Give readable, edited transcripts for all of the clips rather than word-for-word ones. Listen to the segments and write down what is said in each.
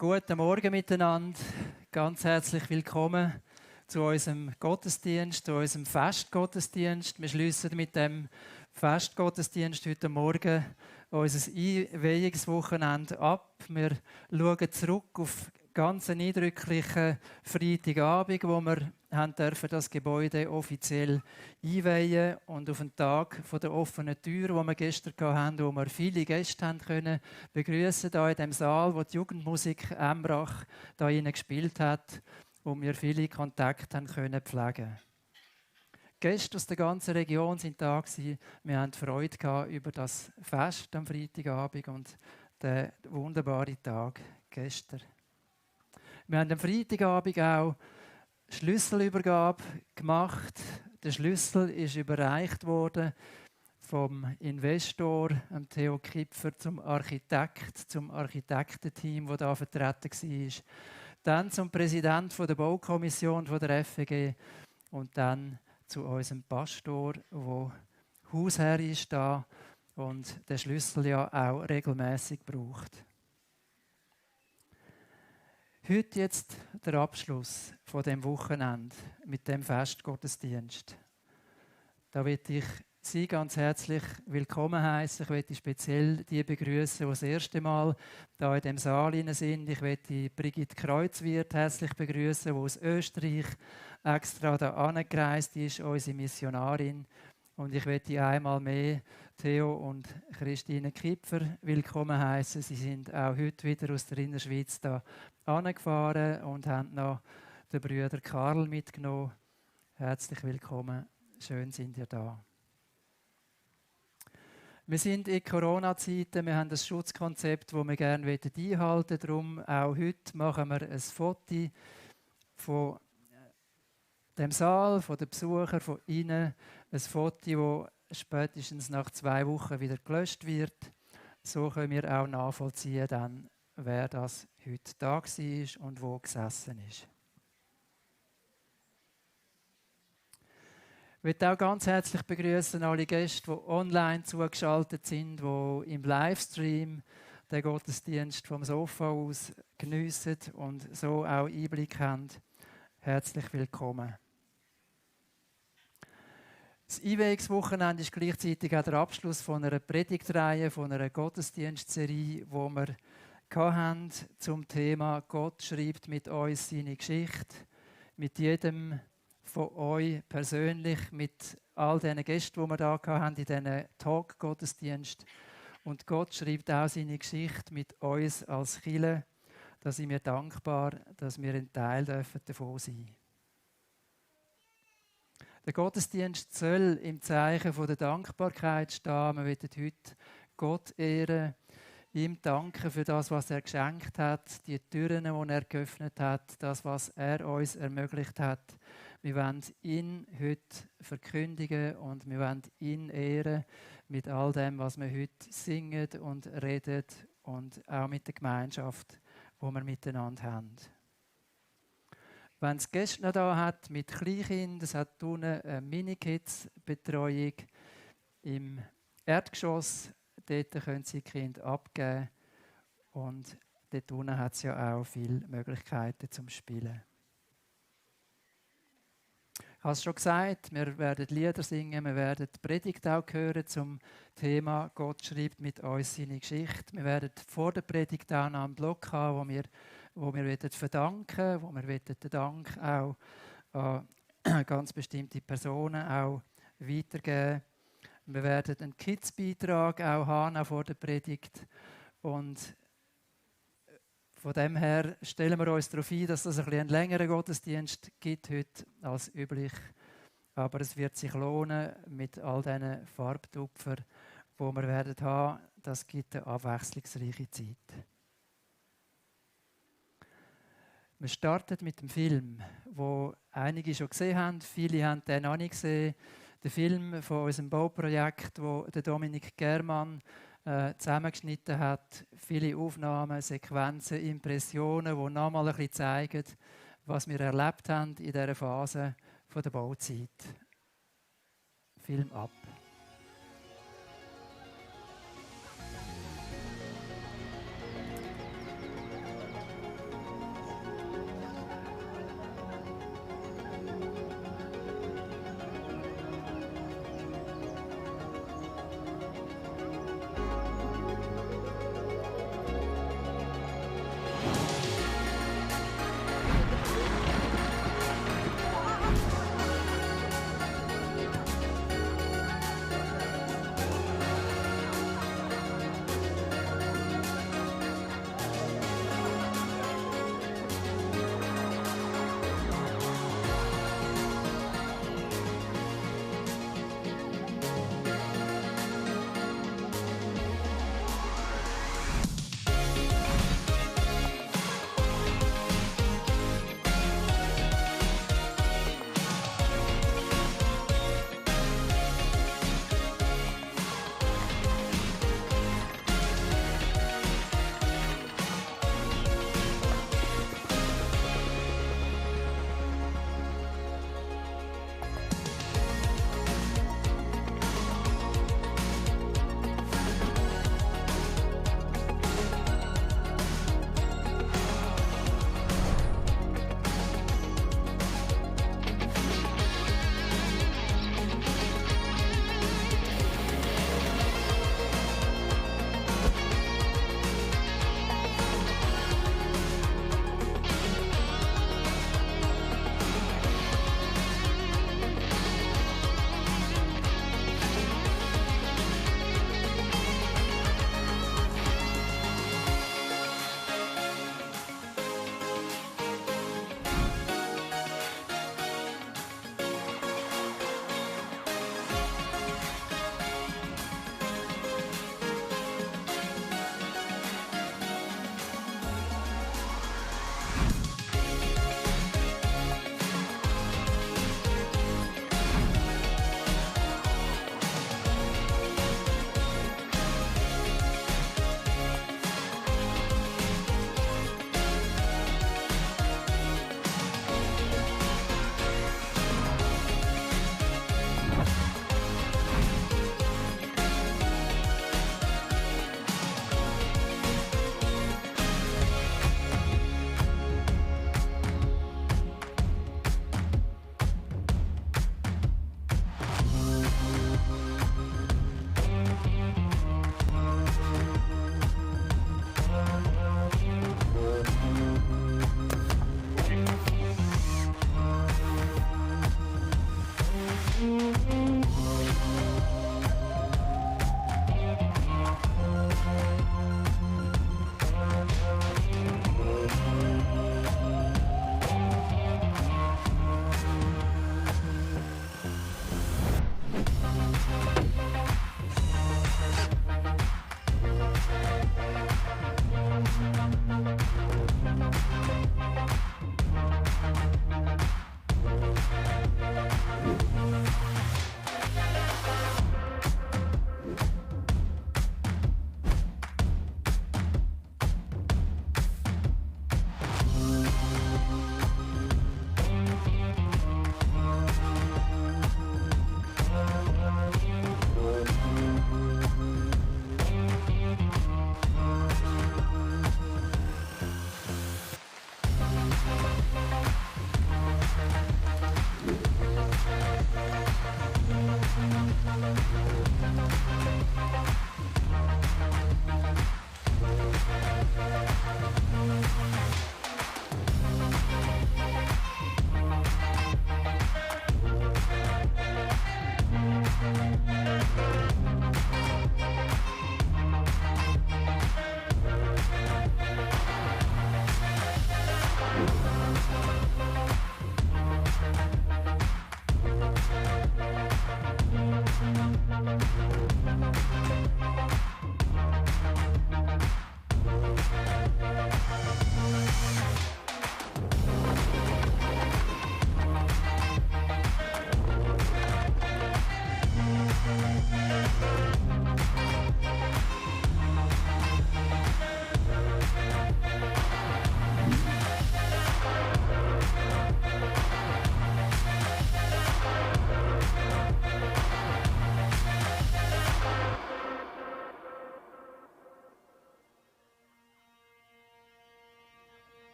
Guten Morgen miteinander, ganz herzlich willkommen zu unserem Gottesdienst, zu unserem Festgottesdienst. Wir schließen mit dem Festgottesdienst heute Morgen unser Einweihungswochenende ab. Wir schauen zurück auf ganz einen eindrücklichen Freitagabend, wo wir das Gebäude offiziell einweihen und auf den Tag der offenen Tür, wo wir gestern hatten, wo wir viele Gäste haben können begrüßen hier in dem Saal, wo die Jugendmusik Embrach da gespielt hat, wo wir viele Kontakte haben können pflegen. Gäste aus der ganzen Region sind da gewesen. Wir hatten Freude über das Fest am Freitagabend und den wunderbaren Tag gestern. Wir haben am Freitagabend auch Schlüsselübergabe gemacht. Der Schlüssel ist überreicht worden vom Investor, Theo Kipfer, zum Architektenteam, das da vertreten war. Dann zum Präsidenten der Baukommission der FEG und dann zu unserem Pastor, der Hausherr ist da und den Schlüssel ja auch regelmäßig braucht. Heute jetzt der Abschluss von dem Wochenende mit dem Festgottesdienst. Da möchte ich Sie ganz herzlich willkommen heißen. Ich möchte speziell die begrüßen, die das erste Mal da in dem Saal sind. Ich möchte Brigitte Kreuzwirth herzlich begrüßen, die aus Österreich extra da angereist ist, unsere Missionarin. Und ich möchte einmal mehr Theo und Christine Kipfer willkommen heißen. Sie sind auch heute wieder aus der Innerschweiz da angefahren und haben noch den Brüder Karl mitgenommen. Herzlich willkommen. Schön sind ihr da. Wir sind in Corona-Zeiten, wir haben das Schutzkonzept, das wir gerne einhalten wollen. Darum auch heute machen wir ein Foto von dem Saal, von den Besuchern, von Ihnen. Ein Foto, das spätestens nach 2 Wochen wieder gelöscht wird. So können wir auch nachvollziehen, dann, wer das heute da war und wo gesessen ist. Ich möchte auch ganz herzlich begrüßen alle Gäste, die online zugeschaltet sind, die im Livestream den Gottesdienst vom Sofa aus geniessen und so auch Einblick haben. Herzlich willkommen. Das Einweihungswochenende ist gleichzeitig auch der Abschluss von einer Predigtreihe, von einer Gottesdienstserie, die wir hatten zum Thema «Gott schreibt mit uns seine Geschichte», mit jedem von euch persönlich, mit all diesen Gästen, die wir da hatten, in diesen Talk-Gottesdienst. Und Gott schreibt auch seine Geschichte mit uns als Kirche. Da sind wir dankbar, dass wir ein Teil davon sein dürfen. Der Gottesdienst soll im Zeichen der Dankbarkeit stehen. Wir wollen heute Gott ehren, ihm danken für das, was er geschenkt hat, die Türen, die er geöffnet hat, das, was er uns ermöglicht hat. Wir wollen ihn heute verkündigen und wir wollen ihn ehren mit all dem, was wir heute singen und reden und auch mit der Gemeinschaft, die wir miteinander haben. Wenn es Gäste noch da hat mit Kleinkindern, es hat unten eine Mini-Kids-Betreuung im Erdgeschoss. Dort können Sie die Kinder abgeben. Und dort unten hat es ja auch viele Möglichkeiten zum Spielen. Ich habe es schon gesagt, wir werden Lieder singen, wir werden die Predigt auch hören zum Thema «Gott schreibt mit uns seine Geschichte». Wir werden vor der Predigt auch noch einen Block haben, wo wir verdanken, wo wir den Dank auch an ganz bestimmte Personen auch weitergeben. Wir werden einen Kids-Beitrag auch haben vor der Predigt. Und von dem her stellen wir uns darauf ein, dass es einen längeren Gottesdienst gibt heute als üblich. Aber es wird sich lohnen mit all diesen Farbtupfern, die wir werden haben. Das gibt eine abwechslungsreiche Zeit. Wir starten mit dem Film, wo einige schon gesehen haben. Viele haben den noch nicht gesehen. Der Film von unserem Bauprojekt, wo der Dominik Germann zusammengeschnitten hat. Viele Aufnahmen, Sequenzen, Impressionen, die nochmal ein bisschen zeigen, was wir erlebt haben in dieser Phase der Bauzeit. Film ab.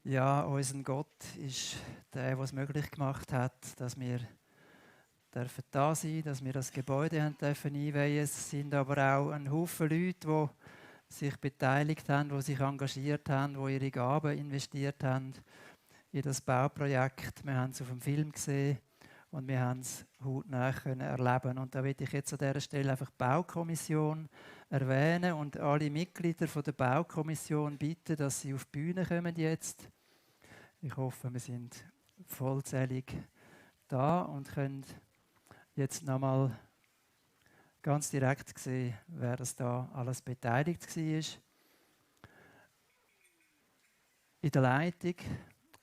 Ja, unser Gott ist der, der es möglich gemacht hat, dass wir dürfen da sein, dass wir das Gebäude haben dürfen einweihen. Es sind aber auch ein Haufen Leute, die sich beteiligt haben, die sich engagiert haben, die ihre Gaben investiert haben in das Bauprojekt. Wir haben es auf dem Film gesehen und wir haben es hautnah erleben. Und da will ich jetzt an dieser Stelle einfach die Baukommission erwähnen und alle Mitglieder von der Baukommission bitten, dass sie auf die Bühne kommen jetzt. Ich hoffe, wir sind vollzählig da und können jetzt nochmal ganz direkt sehen, wer das da alles beteiligt war. In der Leitung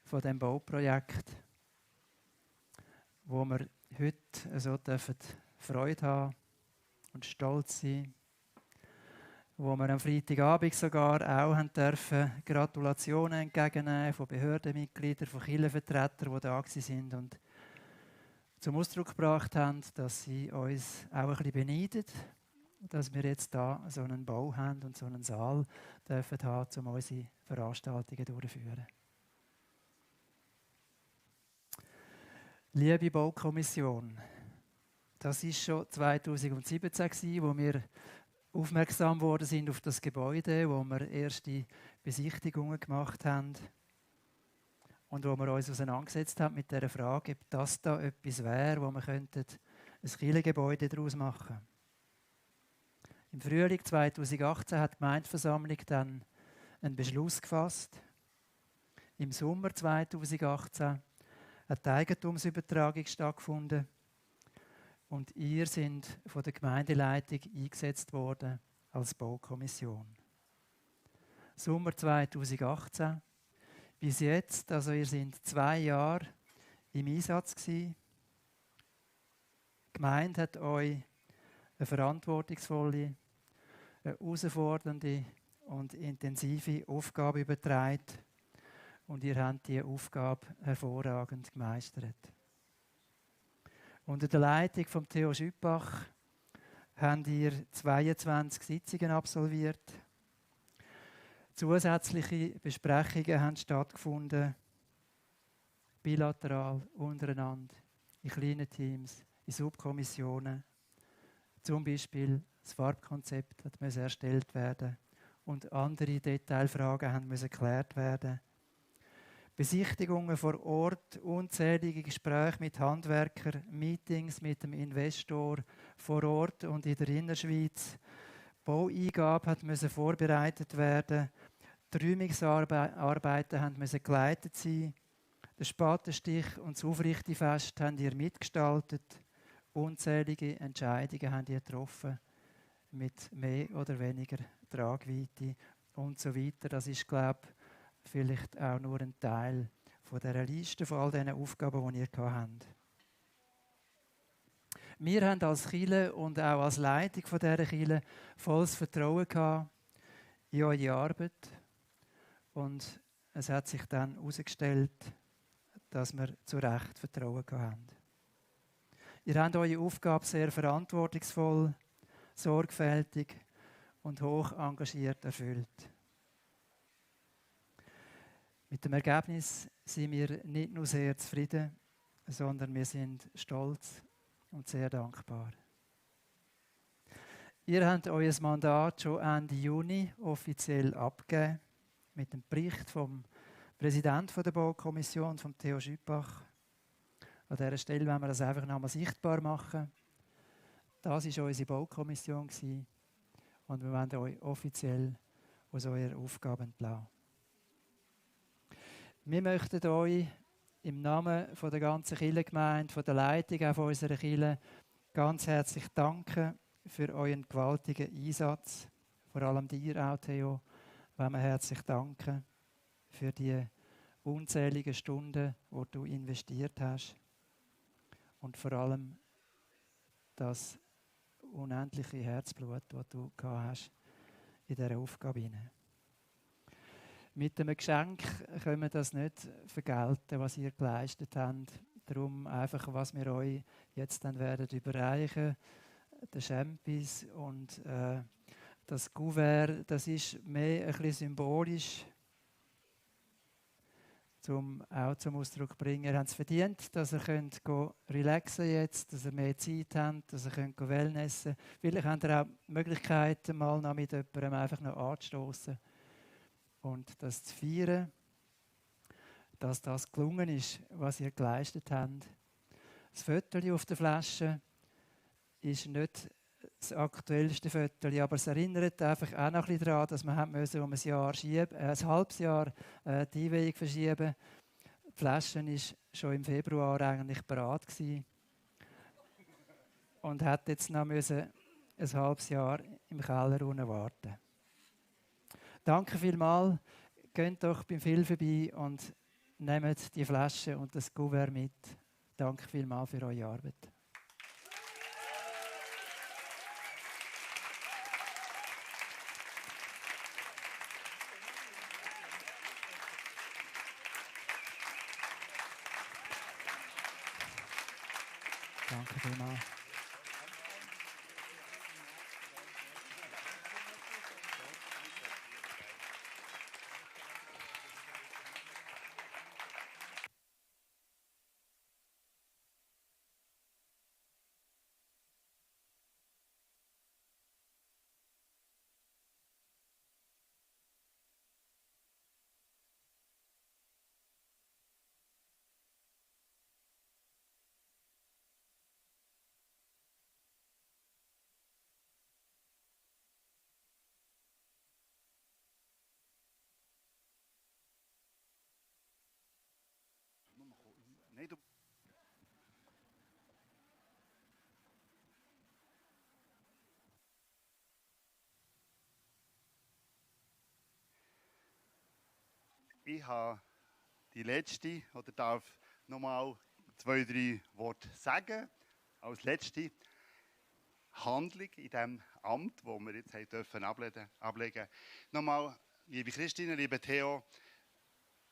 von dem Bauprojekt, wo wir heute so Freude haben und stolz sein, wo wir am Freitagabend sogar auch haben dürfen Gratulationen entgegennehmen von Behördenmitgliedern, von Kirchenvertretern, die da sind und zum Ausdruck gebracht haben, dass sie uns auch ein bisschen beneiden, dass wir jetzt da so einen Bau haben und so einen Saal dürfen haben, um unsere Veranstaltungen durchzuführen. Liebe Baukommission, das war schon 2017, wo wir aufmerksam worden sind auf das Gebäude, wo wir erste Besichtigungen gemacht haben und wo wir uns auseinandergesetzt haben mit der Frage, ob das da etwas wäre, wo wir ein Kirchengebäude daraus machen könnten. Im Frühling 2018 hat die Gemeindeversammlung dann einen Beschluss gefasst. Im Sommer 2018 hat die Eigentumsübertragung stattgefunden und ihr sind von der Gemeindeleitung eingesetzt worden als Baukommission. Sommer 2018 bis jetzt, also ihr seid 2 Jahre im Einsatz gewesen. Die Gemeinde hat euch eine verantwortungsvolle, eine herausfordernde und intensive Aufgabe übertragen und ihr habt diese Aufgabe hervorragend gemeistert. Unter der Leitung von Theo Schüppach habt ihr 22 Sitzungen absolviert. Zusätzliche Besprechungen haben stattgefunden, bilateral, untereinander, in kleinen Teams, in Subkommissionen. Zum Beispiel das Farbkonzept musste erstellt werden und andere Detailfragen mussten geklärt werden. Besichtigungen vor Ort, unzählige Gespräche mit Handwerkern, Meetings mit dem Investor vor Ort und in der Innerschweiz. Baueingabe musste vorbereitet werden. Die Räumungsarbeiten mussten geleitet sein. Der Spatenstich und das Aufrichtefest habt ihr mitgestaltet. Unzählige Entscheidungen habt ihr getroffen, mit mehr oder weniger Tragweite und so weiter. Das ist, glaube ich, vielleicht auch nur ein Teil von dieser Liste, von all diesen Aufgaben, die ihr habt. Wir haben als Kirche und auch als Leitung von dieser Kirche volles Vertrauen gehabt in eure Arbeit. Und es hat sich dann herausgestellt, dass wir zu Recht Vertrauen haben. Ihr habt eure Aufgabe sehr verantwortungsvoll, sorgfältig und hoch engagiert erfüllt. Mit dem Ergebnis sind wir nicht nur sehr zufrieden, sondern wir sind stolz und sehr dankbar. Ihr habt euer Mandat schon Ende Juni offiziell abgegeben mit dem Bericht vom Präsidenten der Baukommission, von Theo Schüppach. An dieser Stelle wollen wir das einfach nochmal sichtbar machen. Das war unsere Baukommission und wir wollen euch offiziell aus eurer Aufgabe entlassen. Wir möchten euch im Namen von der ganzen Kirchengemeinde, von der Leitung auch von unserer Kirche ganz herzlich danken für euren gewaltigen Einsatz. Vor allem dir auch, Theo, wollen wir herzlich danken für die unzähligen Stunden, die du investiert hast. Und vor allem das unendliche Herzblut, das du gehabt hast in dieser Aufgabe. Mit einem Geschenk können wir das nicht vergelten, was ihr geleistet habt. Darum einfach, was wir euch jetzt dann werden überreichen, der Champis und das Kuvert, das ist mehr ein bisschen symbolisch. auch zum Ausdruck bringen. Ihr habt es verdient, dass ihr könnt relaxen jetzt, dass ihr mehr Zeit habt, dass ihr könnt wellnessen. Vielleicht habt ihr auch die Möglichkeit, mal noch mit jemandem einfach noch anzustoßen und das zu feiern, dass das gelungen ist, was ihr geleistet habt. Das Foto auf der Flasche ist nicht das aktuellste Foto, aber es erinnert einfach auch noch ein bisschen daran, dass man um ein halbes Jahr die Einweihung verschieben. Die Flasche war schon im Februar eigentlich bereit gewesen und hat jetzt noch ein halbes Jahr im Keller unten warten. Danke vielmals. Geht doch beim Phil vorbei und nehmt die Flasche und das Kuvert mit. Danke vielmals für eure Arbeit. Danke vielmals. Nein, du. Ich habe die letzte, oder darf nochmal 2, 3 Worte sagen, als letzte Handlung in diesem Amt, das wir jetzt ablegen. Nochmal, liebe Christine, liebe Theo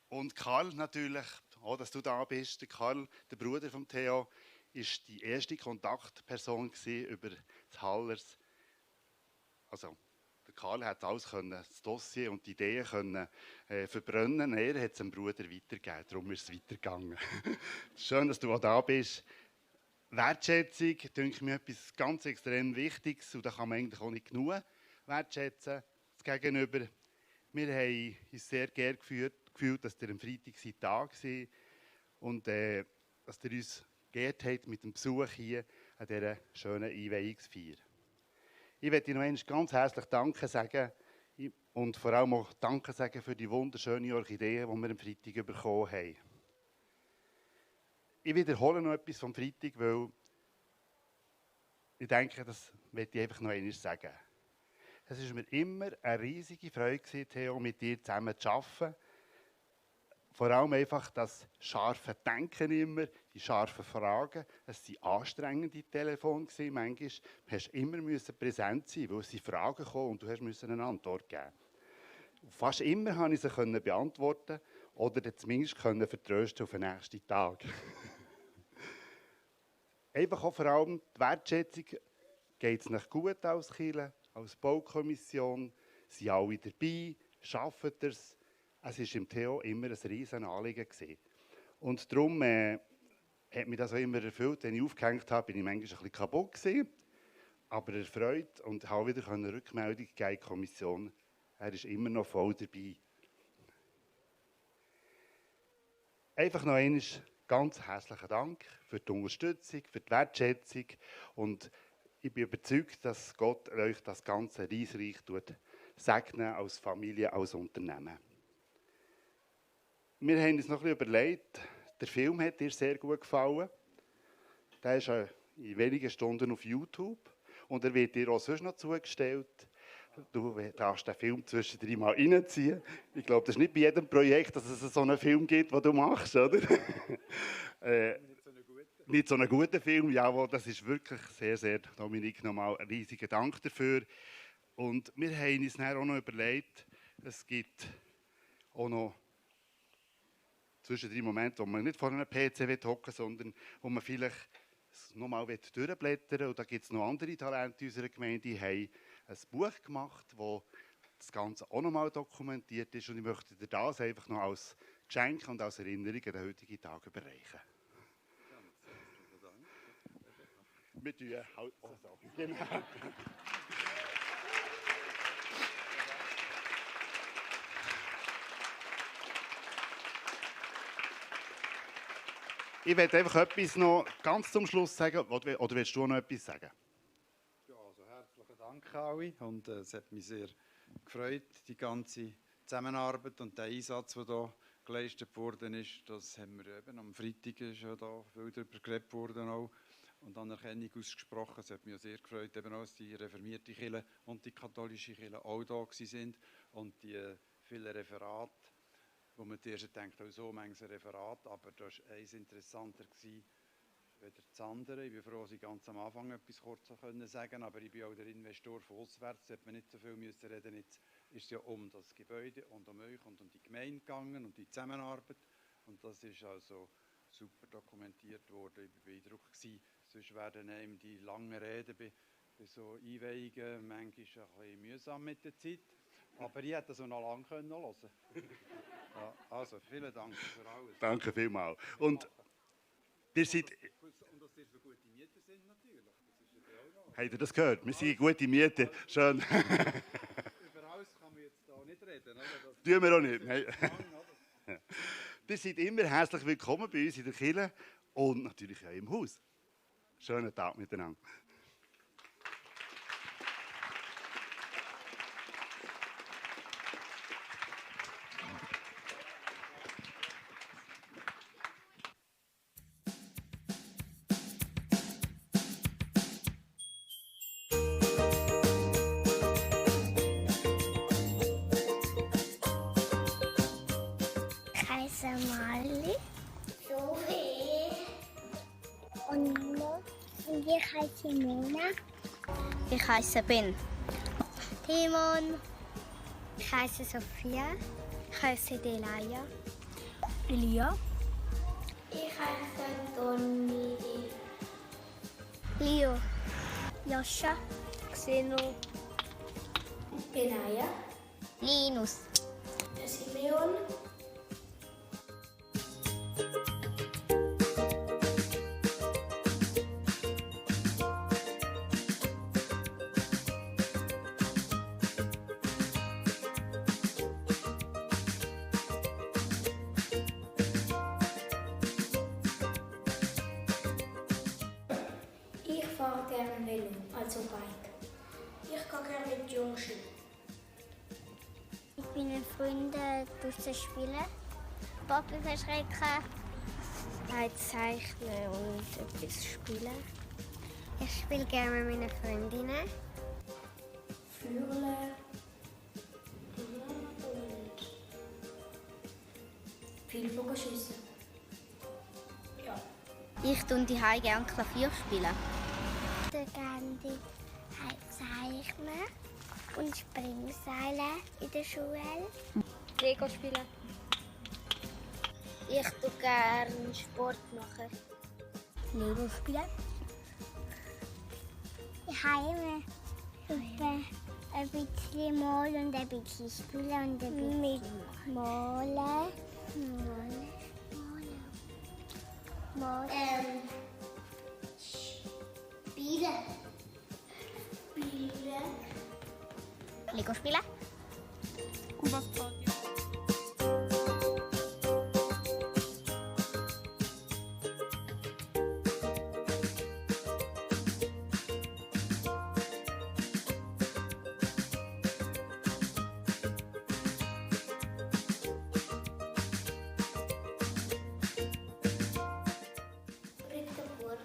und Karl natürlich, auch dass du da bist. Der Karl, der Bruder von Theo, war die erste Kontaktperson über das Hallers. Also, der Karl hat alles können, das Dossier und die Ideen können, verbrennen. Er hat es dem Bruder weitergegeben, darum ist es weitergegangen. Schön, dass du auch da bist. Wertschätzung, denke mir, etwas ganz extrem Wichtiges und da kann man eigentlich auch nicht genug wertschätzen. Das Gegenüber, wir haben uns sehr geehrt gefühlt, dass ihr am Freitag da war und dass ihr uns geehrt habt mit dem Besuch hier an dieser schönen Einweihungsfeier. Ich möchte Ihnen noch einmal ganz herzlich Danke sagen und vor allem auch Danke sagen für die wunderschönen Orchideen, die wir am Freitag bekommen haben. Ich wiederhole noch etwas vom Freitag, weil ich denke, das möchte ich einfach noch einmal sagen. Es war mir immer eine riesige Freude, Theo, mit dir zusammen zu arbeiten. Vor allem einfach das scharfe Denken immer, die scharfen Fragen. Es waren anstrengende Telefone. Manchmal musst du immer präsent sein, weil es Fragen kamen und du musst eine Antwort geben. Fast immer konnte ich sie beantworten oder zumindest vertrösten auf den nächsten Tag. Einfach auch vor allem die Wertschätzung, geht es nicht gut als Kirche, als Baukommission, sind alle dabei, schaffen es. Es war im Theo immer ein riesen Anliegen gewesen. Und darum hat mich das auch immer erfüllt. Wenn ich aufgehängt habe, bin ich manchmal ein bisschen kaputt gewesen, aber erfreut und habe wieder eine Rückmeldung geben in die Kommission. Er ist immer noch voll dabei. Einfach noch einmal ganz herzlichen Dank für die Unterstützung, für die Wertschätzung und ich bin überzeugt, dass Gott euch das Ganze reich segnen als Familie, als Unternehmen. Wir haben uns noch ein bisschen überlegt, der Film hat dir sehr gut gefallen. Der ist in wenigen Stunden auf YouTube und er wird dir auch sonst noch zugestellt. Du darfst den Film zwischendrin mal reinziehen. Ich glaube, das ist nicht bei jedem Projekt, dass es so einen Film gibt, den du machst, oder? Nicht so einen guten Film, jawohl, das ist wirklich sehr, sehr, Dominik, nochmal einen riesigen Dank dafür. Und wir haben uns dann auch noch überlegt, es gibt auch noch zwischendrin Momente, wo man nicht vor einem PC hocken will, sondern wo man vielleicht nochmal durchblättern will. Und da gibt es noch andere Talente in unserer Gemeinde, die haben ein Buch gemacht, das das Ganze auch nochmal dokumentiert ist. Und ich möchte dir das einfach noch als Geschenk und als Erinnerung an den heutigen Tag überreichen. Wir tun halt auch so. Genau. Ich werde einfach etwas noch ganz zum Schluss sagen. Oder willst du noch etwas sagen? Ja, also herzlichen Dank, Ali. Und es hat mich sehr gefreut, die ganze Zusammenarbeit und der Einsatz, der hier geleistet worden ist. Das haben wir eben am Freitag schon da viel darüber geredet worden auch und Anerkennung ausgesprochen. Es hat mich auch sehr gefreut, eben auch, dass die reformierte Kirche und die katholische Kirche auch da waren und die vielen Referate, wo man zuerst denkt, auch so manches Referat, aber das war eins interessanter gewesen, weder das andere. Ich bin froh, dass ich ganz am Anfang etwas kurz sagen konnte, aber ich bin auch der Investor von auswärts, da hätte man nicht so viel müssen reden. Jetzt ist es ja um das Gebäude und um euch und um die Gemeinde gegangen und die Zusammenarbeit. Und das ist also super dokumentiert worden. Ich war beeindruckt gewesen. Sonst werden einem die langen Reden bei so Einweihungen manchmal ein bisschen mühsam mit der Zeit. Aber ich hätte das auch noch lange hören können. Ja, also, vielen Dank für alles. Danke vielmals. Und ihr seid... Und dass ihr so gute Mieter sind natürlich. Das ist ja auch noch. Habt ihr das gehört? Wir sind gute Mieter. Schön. Über alles kann man jetzt hier nicht reden, oder? Das Tun wir auch nicht. Nein. lang, oder? Ihr seid immer herzlich willkommen bei uns in der Kirche und natürlich auch im Haus. Schönen Tag miteinander. Ich heiße Marli. Zoe. Und Mimo. Und ich heiße Mona. Ich heiße Ben. Timon. Ich heiße Sophia. Ich heiße Delaya. Elia. Ich heiße Toni. Leo. Joscha. Xeno. Benaya. Linus. Simeon. Ich fahre gerne Velo, also Bike. Ich gehe gerne mit Jungski. Ich bin mit Freunden draussen spielen. Papi verschrecken. Zeichnen und etwas spielen. Ich spiele gerne mit meinen Freundinnen. Flügeln. Und viel schiessen. Ja. Ich tue die gerne Klavier spielen. Ich würde gerne zeichnen und Springseilen in der Schule. Lego spielen. Ich tue gerne Sport machen. Lego spielen. Ich habe immer ein bisschen malen und ein bisschen spielen und ein bisschen mit malen. Malen. Spielen. Lego spielen. Ritterburg.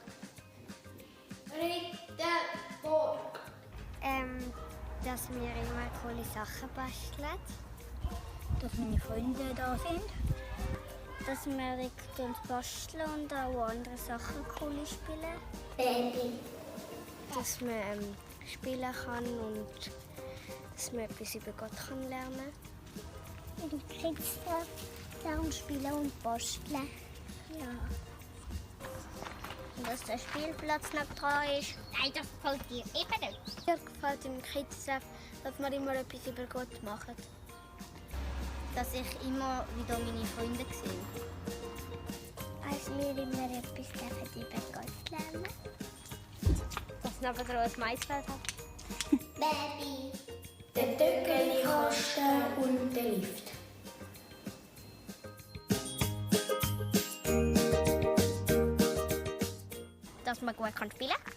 Dass wir immer coole Sachen basteln. Dass meine Freunde da sind. Dass wir uns basteln und auch andere Sachen coole spielen. Baby. Dass man spielen kann und dass man etwas über Gott kann lernen kann. Im Kriegsjahr lernen spielen und basteln. Ja. Und dass der Spielplatz noch dran ist. Nein, das gefällt dir eben nicht. Mir gefällt im Kriegsjahr, dass wir immer etwas über Gott machen. Dass ich immer wieder meine Freunde sehe. Als wir immer etwas über Gott lernen. Dass ich aber ein Maisfeld habe. Baby. Der Töckeli-Kasten und der Lift. Dass man gut spielen kann.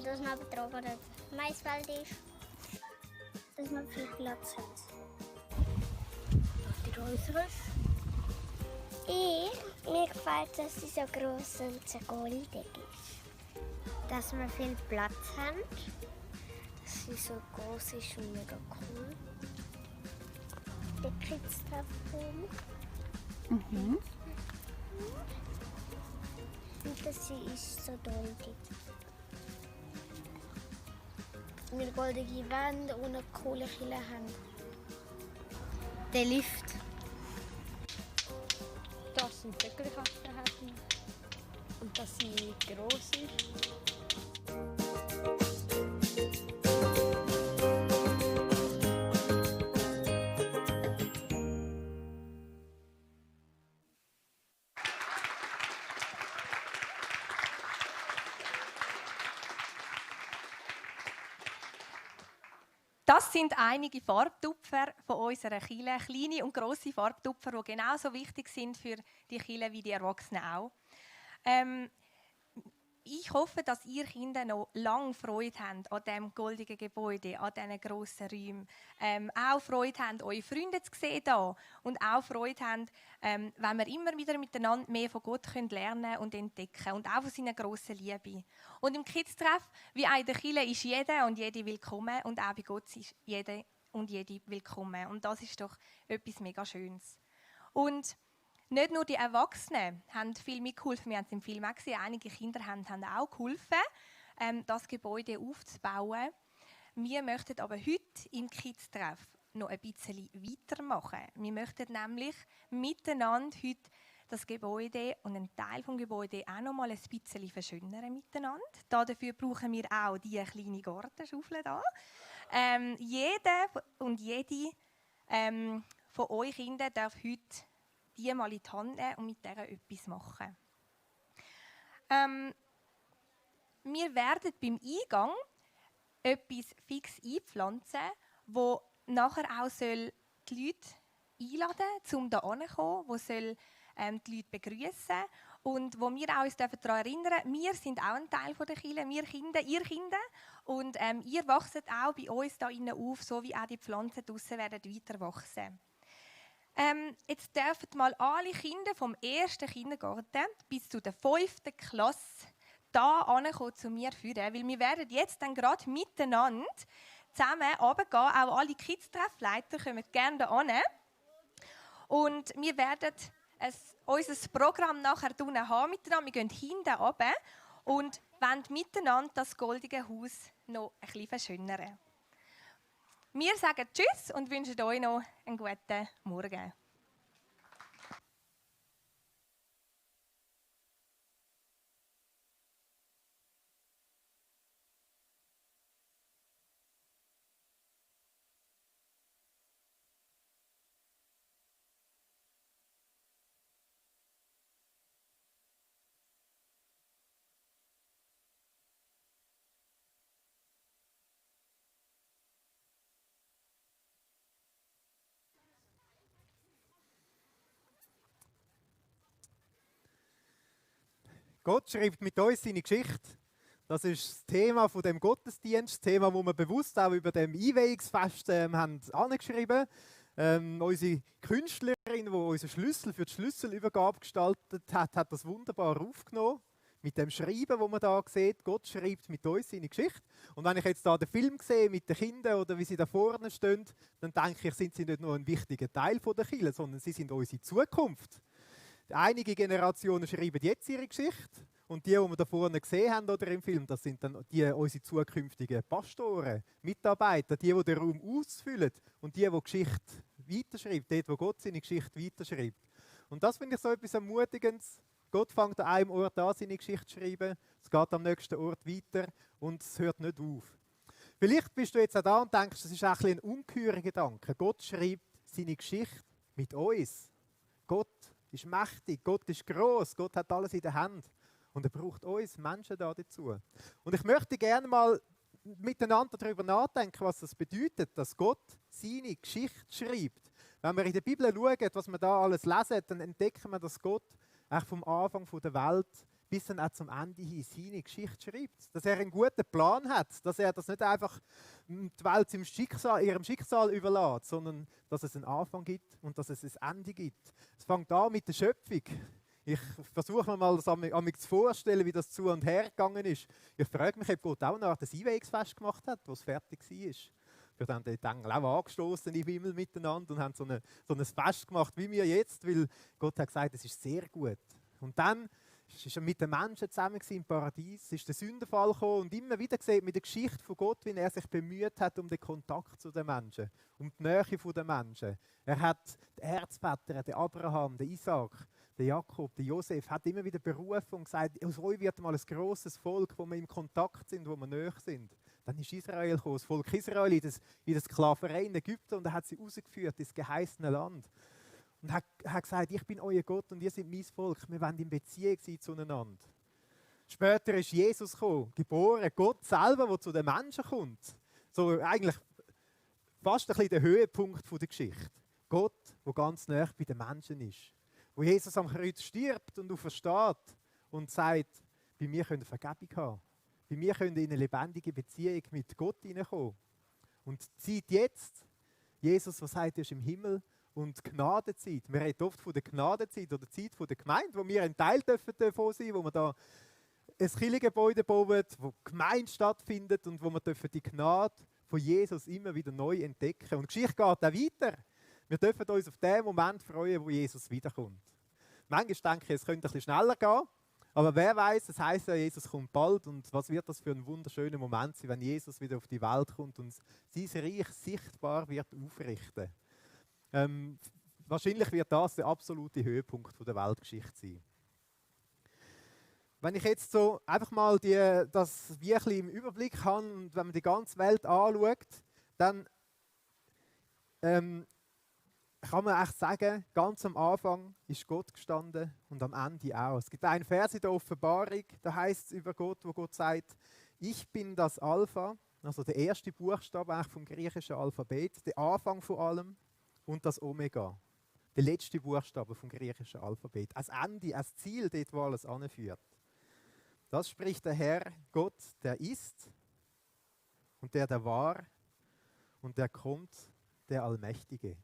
Dass man betrogen ein Maisfeld ist. Dass man viel Platz hat. Dass die grösser ist. Mir gefällt, dass sie so gross und so goldig ist. Dass wir viel Platz haben. Dass sie so groß ist und mega cool. Der Kids-Treffen. Und dass sie ist so goldig. Wir goldige Wände und eine coole Kille haben. Der Lift. Dass sie einen Töckeli-Kasten haben. Und dass sie gross ist. Das sind einige Farbtupfer von unserer Kirche. Kleine und grosse Farbtupfer, die genauso wichtig sind für die Kirche wie die Erwachsenen auch. Ich hoffe, dass ihr Kinder noch lange Freude habt an diesem goldigen Gebäude, an diesen grossen Räumen. Auch Freude habt, eure Freunde zu sehen hier. Und auch Freude habt, wenn wir immer wieder miteinander mehr von Gott lernen und entdecken. Und auch von seiner grossen Liebe. Und im Kids-Treff, wie auch in der Kirche, ist jeder und jede willkommen. Und auch bei Gott ist jeder und jede willkommen. Und das ist doch etwas mega Schönes. Und nicht nur die Erwachsenen haben viel mitgeholfen, wir haben es im Film auch gesehen, einige Kinder haben auch geholfen, das Gebäude aufzubauen. Wir möchten aber heute im Kids-Treff noch ein bisschen weitermachen. Wir möchten nämlich miteinander heute das Gebäude und einen Teil des Gebäudes auch noch mal ein bisschen verschönern miteinander. Dafür brauchen wir auch diese kleine Gartenschaufel hier. Jeder und jede von euch Kindern darf heute die mal in die Hand nehmen und mit der etwas machen. Wir werden beim Eingang etwas fix einpflanzen, wo nachher auch die Leute einladen soll, um hier hinzukommen, wo soll die Leute begrüßen und wo wir auch uns daran erinnern dürfen, wir sind auch ein Teil der Kirche, wir Kinder, ihr Kinder. Und ihr wachset auch bei uns hier innen auf, so wie auch die Pflanzen draussen werden weiter wachsen. Jetzt dürfen mal alle Kinder vom 1. Kindergarten bis zur 5. Klasse hier ankommen zu mir führen, weil wir werden jetzt dann gerade miteinander zusammen runtergehen. Auch alle Kids-Treffleiter kommen gerne hier hin. Und wir werden unser Programm nachher unten haben miteinander. Wir gehen hinten runter und wollen miteinander das goldige Haus noch ein bisschen verschönern. Wir sagen Tschüss und wünschen euch noch einen guten Morgen. Gott schreibt mit uns seine Geschichte. Das ist das Thema von dem Gottesdienst, das Thema, das wir bewusst auch über dem Einweihungsfest haben angeschrieben. Unsere Künstlerin, die unseren Schlüssel für die Schlüsselübergabe gestaltet hat, hat das wunderbar aufgenommen. Mit dem Schreiben, das man da sieht. Gott schreibt mit uns seine Geschichte. Und wenn ich jetzt da den Film sehe mit den Kindern oder wie sie da vorne stehen, dann denke ich, sind sie nicht nur ein wichtiger Teil der Kirche, sondern sie sind unsere Zukunft. Einige Generationen schreiben jetzt ihre Geschichte und die wir da vorne gesehen haben oder im Film, das sind dann unsere zukünftigen Pastoren, Mitarbeiter, die den Raum ausfüllen und die Geschichte weiterschreibt, dort, wo Gott seine Geschichte weiterschreibt. Und das finde ich so etwas Ermutigendes. Gott fängt an einem Ort an, seine Geschichte zu schreiben, es geht am nächsten Ort weiter und es hört nicht auf. Vielleicht bist du jetzt auch da und denkst, das ist ein bisschen ein ungeheurer Gedanke. Gott schreibt seine Geschichte mit uns. Gott ist mächtig, Gott ist gross, Gott hat alles in der Hand. Und er braucht uns Menschen da dazu. Und ich möchte gerne mal miteinander darüber nachdenken, was das bedeutet, dass Gott seine Geschichte schreibt. Wenn wir in der Bibel schauen, was wir da alles lesen, dann entdecken wir, dass Gott eigentlich vom Anfang der Welt bis dann auch zum Ende hin seine Geschichte schreibt. Dass er einen guten Plan hat, dass er das nicht einfach die Welt ihrem Schicksal überlässt, sondern dass es einen Anfang gibt und dass es ein Ende gibt. Es fängt an mit der Schöpfung. Ich versuche mir mal das zu vorstellen, wie das zu und her gegangen ist. Ich frage mich, ob Gott auch nach das Einweihungsfest gemacht hat, wo es fertig war. Wir haben den Engel auch angestoßen im Himmel miteinander und haben so ein Fest gemacht wie wir jetzt, weil Gott hat gesagt, es ist sehr gut. Und dann ist er mit den Menschen zusammen im Paradies, ist der Sündenfall gekommen und immer wieder gesehen mit der Geschichte von Gott, wie er sich bemüht hat um den Kontakt zu den Menschen, um die Nähe der Menschen. Er hat die Erzväter, den Abraham, den Isaac, den Jakob, den Josef, hat immer wieder berufen und gesagt, aus euch wird mal ein grosses Volk, wo wir im Kontakt sind, wo wir nahe sind. Dann ist Israel gekommen, das Volk Israel in der Sklaverei in Ägypten und er hat sie rausgeführt ins geheißene Land. Und hat gesagt, ich bin euer Gott und ihr seid mein Volk. Wir wollen in Beziehung sein zueinander. Später ist Jesus gekommen, geboren, Gott selber, der zu den Menschen kommt. So eigentlich fast ein bisschen der Höhepunkt der Geschichte. Gott, der ganz nah bei den Menschen ist. Wo Jesus am Kreuz stirbt und aufersteht und sagt, bei mir könnt ihr Vergebung haben. Bei mir könnt ihr in eine lebendige Beziehung mit Gott hineinkommen. Und die Zeit jetzt, Jesus, was sagt, er ist im Himmel, und Gnadenzeit. Wir reden oft von der Gnadenzeit oder der Zeit der Gemeinde, wo wir ein Teil davon sein dürfen, wo wir da ein Kirchengebäude bauen, wo Gemeinde stattfindet und wo wir die Gnade von Jesus immer wieder neu entdecken. Und die Geschichte geht auch weiter. Wir dürfen uns auf den Moment freuen, wo Jesus wiederkommt. Manchmal denke ich, es könnte ein bisschen schneller gehen, aber wer weiß, es heisst ja, Jesus kommt bald und was wird das für ein wunderschöner Moment sein, wenn Jesus wieder auf die Welt kommt und sein Reich sichtbar wird aufrichten. Wahrscheinlich wird das der absolute Höhepunkt der Weltgeschichte sein. Wenn ich jetzt so einfach mal das wie ein bisschen im Überblick habe und wenn man die ganze Welt anschaut, dann kann man echt sagen, ganz am Anfang ist Gott gestanden und am Ende auch. Es gibt einen Vers in der Offenbarung, da heißt es über Gott, wo Gott sagt, ich bin das Alpha, also der erste Buchstabe eigentlich vom griechischen Alphabet, der Anfang von allem. Und das Omega, der letzte Buchstabe vom griechischen Alphabet. Als Ende, als Ziel, dort, wo alles anführt. Das spricht der Herr, Gott, der ist und der war und der kommt, der Allmächtige.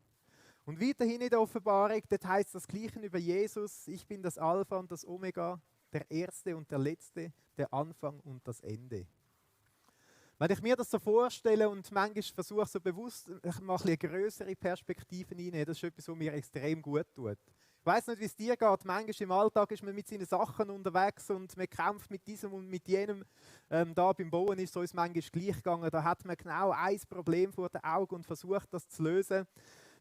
Und weiterhin in der Offenbarung, dort heißt das Gleiche über Jesus, ich bin das Alpha und das Omega, der Erste und der Letzte, der Anfang und das Ende. Wenn ich mir das so vorstelle und manchmal versuche, so bewusst eine größere Perspektive reinzunehmen, das ist etwas, was mir extrem gut tut. Ich weiss nicht, wie es dir geht. Manchmal im Alltag ist man mit seinen Sachen unterwegs und man kämpft mit diesem und mit jenem. Da beim Bauen ist es uns manchmal gleich gegangen. Da hat man genau ein Problem vor den Augen und versucht, das zu lösen.